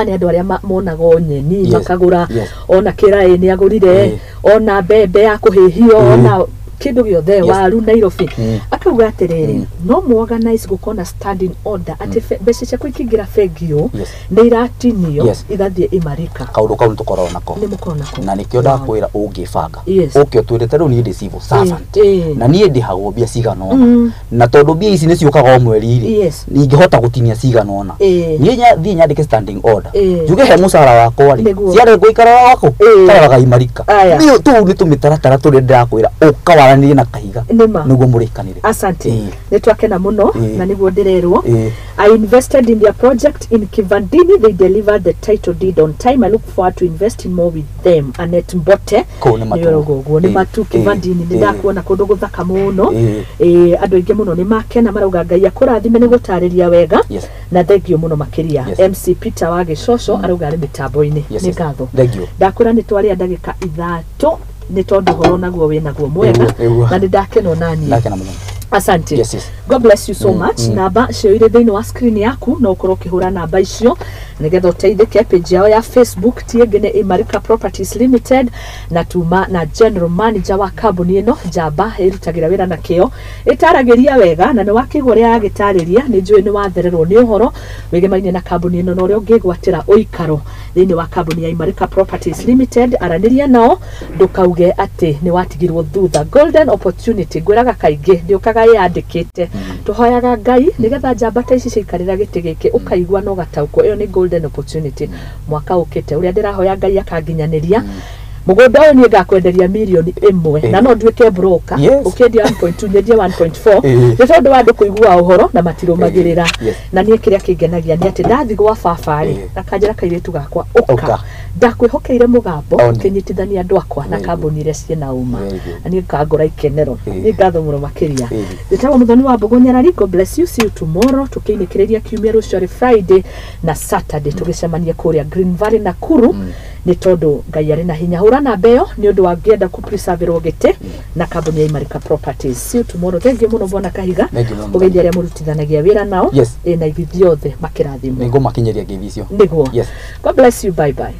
Nĩ andũ arĩa monaga o nyeni makagũra, ona kĩraĩ nĩ agũrire, ona mbembe ya kũhĩhio, ona kĩndũ gĩothe, waru Nairobi. Akauga atĩrĩrĩ, no mu organize gũkorwo na standing order atĩ mbeca ciaku ikĩingĩra bengi ũũ nĩ iratinio igathiĩ Imarika.
Kaũndũ kau nĩtũkoragwo nako.
Nĩ mũkoragwo nako.
Na nĩkĩo ndakwĩra ũngĩbanga ũke ũtwĩre ta rĩu niĩ ndĩ civil servant na niĩ ndĩhagwo mbia cigana ũna, na tondũ mbia ici nĩ ciũkaga o mweri rĩ, ingĩhota gũtinia cigana ũna, niĩ thiĩ nyandĩke standing order njuge he mũcara wakwa rĩ, ciarĩ ngũikara waku karoraga Imarika. Niĩ tũu nĩ tũmĩtaratara tũrĩa ndĩrakwĩra ũka waranĩrie na Kahiga nĩguo mũrĩkanĩre.
Asante. Nĩ twakena mũno na nĩguo ndĩrerwo. I invested in their project in Kivandini. They delivered the title deed on time. I look forward to investing more with them. Annette Mbote.
Kũu nĩ Matu.
Nĩ ũguo nĩ Matu Kivandini. Nĩ ndakuona kũndũ gũthaka mũno. Andũ aingĩ mũno nĩ makena, marauga Ngai akũrathime nĩ gũtarĩria wega. Na thengio mũno makĩria. MC Peter wa Gĩcoco arauga arĩ mĩtambo-inĩ. Nĩ ngatho. Ndakwĩra nĩ twarĩa ndagĩka 3 nĩ tondũ ũhoro naguo wĩnaguo mwega na nĩ ndakena onaniĩ.
Ndakena mũno.
Asante.
Yes.
God bless you so much. Namba cio irĩ thĩinĩ wa screen yaku, no ũkorwo ũkĩhũra namba icio nĩgetha ũteithĩke. Page yao ya Facebook ti ĩngĩ nĩ Imarika Properties Limited, na tuma na general manager wa kambuni ĩno njamba ĩrutagĩra wĩra na kĩo, ĩtaragĩria wega na nĩ wakĩigua ũrĩa yagĩtarĩria, nĩ njũĩ nĩ wathererwo nĩ ũhoro wĩgemaine na kambuni ĩno na ũrĩa ũngĩgwatĩra ũikaro thĩinĩ wa kambuni ya Imarika Properties Limited. Aranĩria nao, ndũkauge atĩ nĩ watigirwo thutha. Golden opportunity, ngwĩraga kaingĩ ndĩũkaga yandĩkĩte, tũhoyaga Ngai nĩgetha njamba ta ici ciaikarĩra gĩtĩ gĩkĩ ũkaigua na ũgataũkwo ĩyo nĩ golden opportunity. Mwaka ũkĩte ũrĩa ndĩrahoya Ngai akanginyanĩria mũgũnda ũyũ, niĩ ngakwenderia mirioni 1 na no nduĩke broker. Ũkĩendia 1.2 nyendie 1.4 nĩ tondũ wa andũ kũigua ũhoro na matirũmagĩrĩra. Na niĩ kĩrĩa kĩngenagia nĩ atĩ ndathi gwa baba rĩ, akanjĩra kairĩtu gakwa ũka, ndakwĩhokeire mũgambo kĩnyitithania andũ akwa na kambuni iria ciĩna ũma, na niĩ ngangora ikenero. Nĩ ngatho mũno makĩria. Njĩtagwo Mũthoni wa Mbũgũ Nyarari. God bless you, see you tomorrow. Tũkĩinĩkĩrĩria kiumia, rũciũ arĩ Friday na Saturday tũgĩcemanie kũrĩa Green Valley Nakuru, nĩ tondũ Ngai arĩ na hinya. Hũra namba ĩyo nĩ ũndũ wa ngĩenda kũ-preserve-ĩrwo gĩtĩ na kambuni ya Imarika Properties. See you tomorrow. Thank you mũno bwana Kahiga.
Thank you mũno.
Ũgeithia arĩa mũrutithanagia wĩra nao. Ĩ na ithuĩ othe makĩrathimwo.
Nĩngũmakinyĩria ngeithi icio.
Nĩguo. God bless you, bye bye.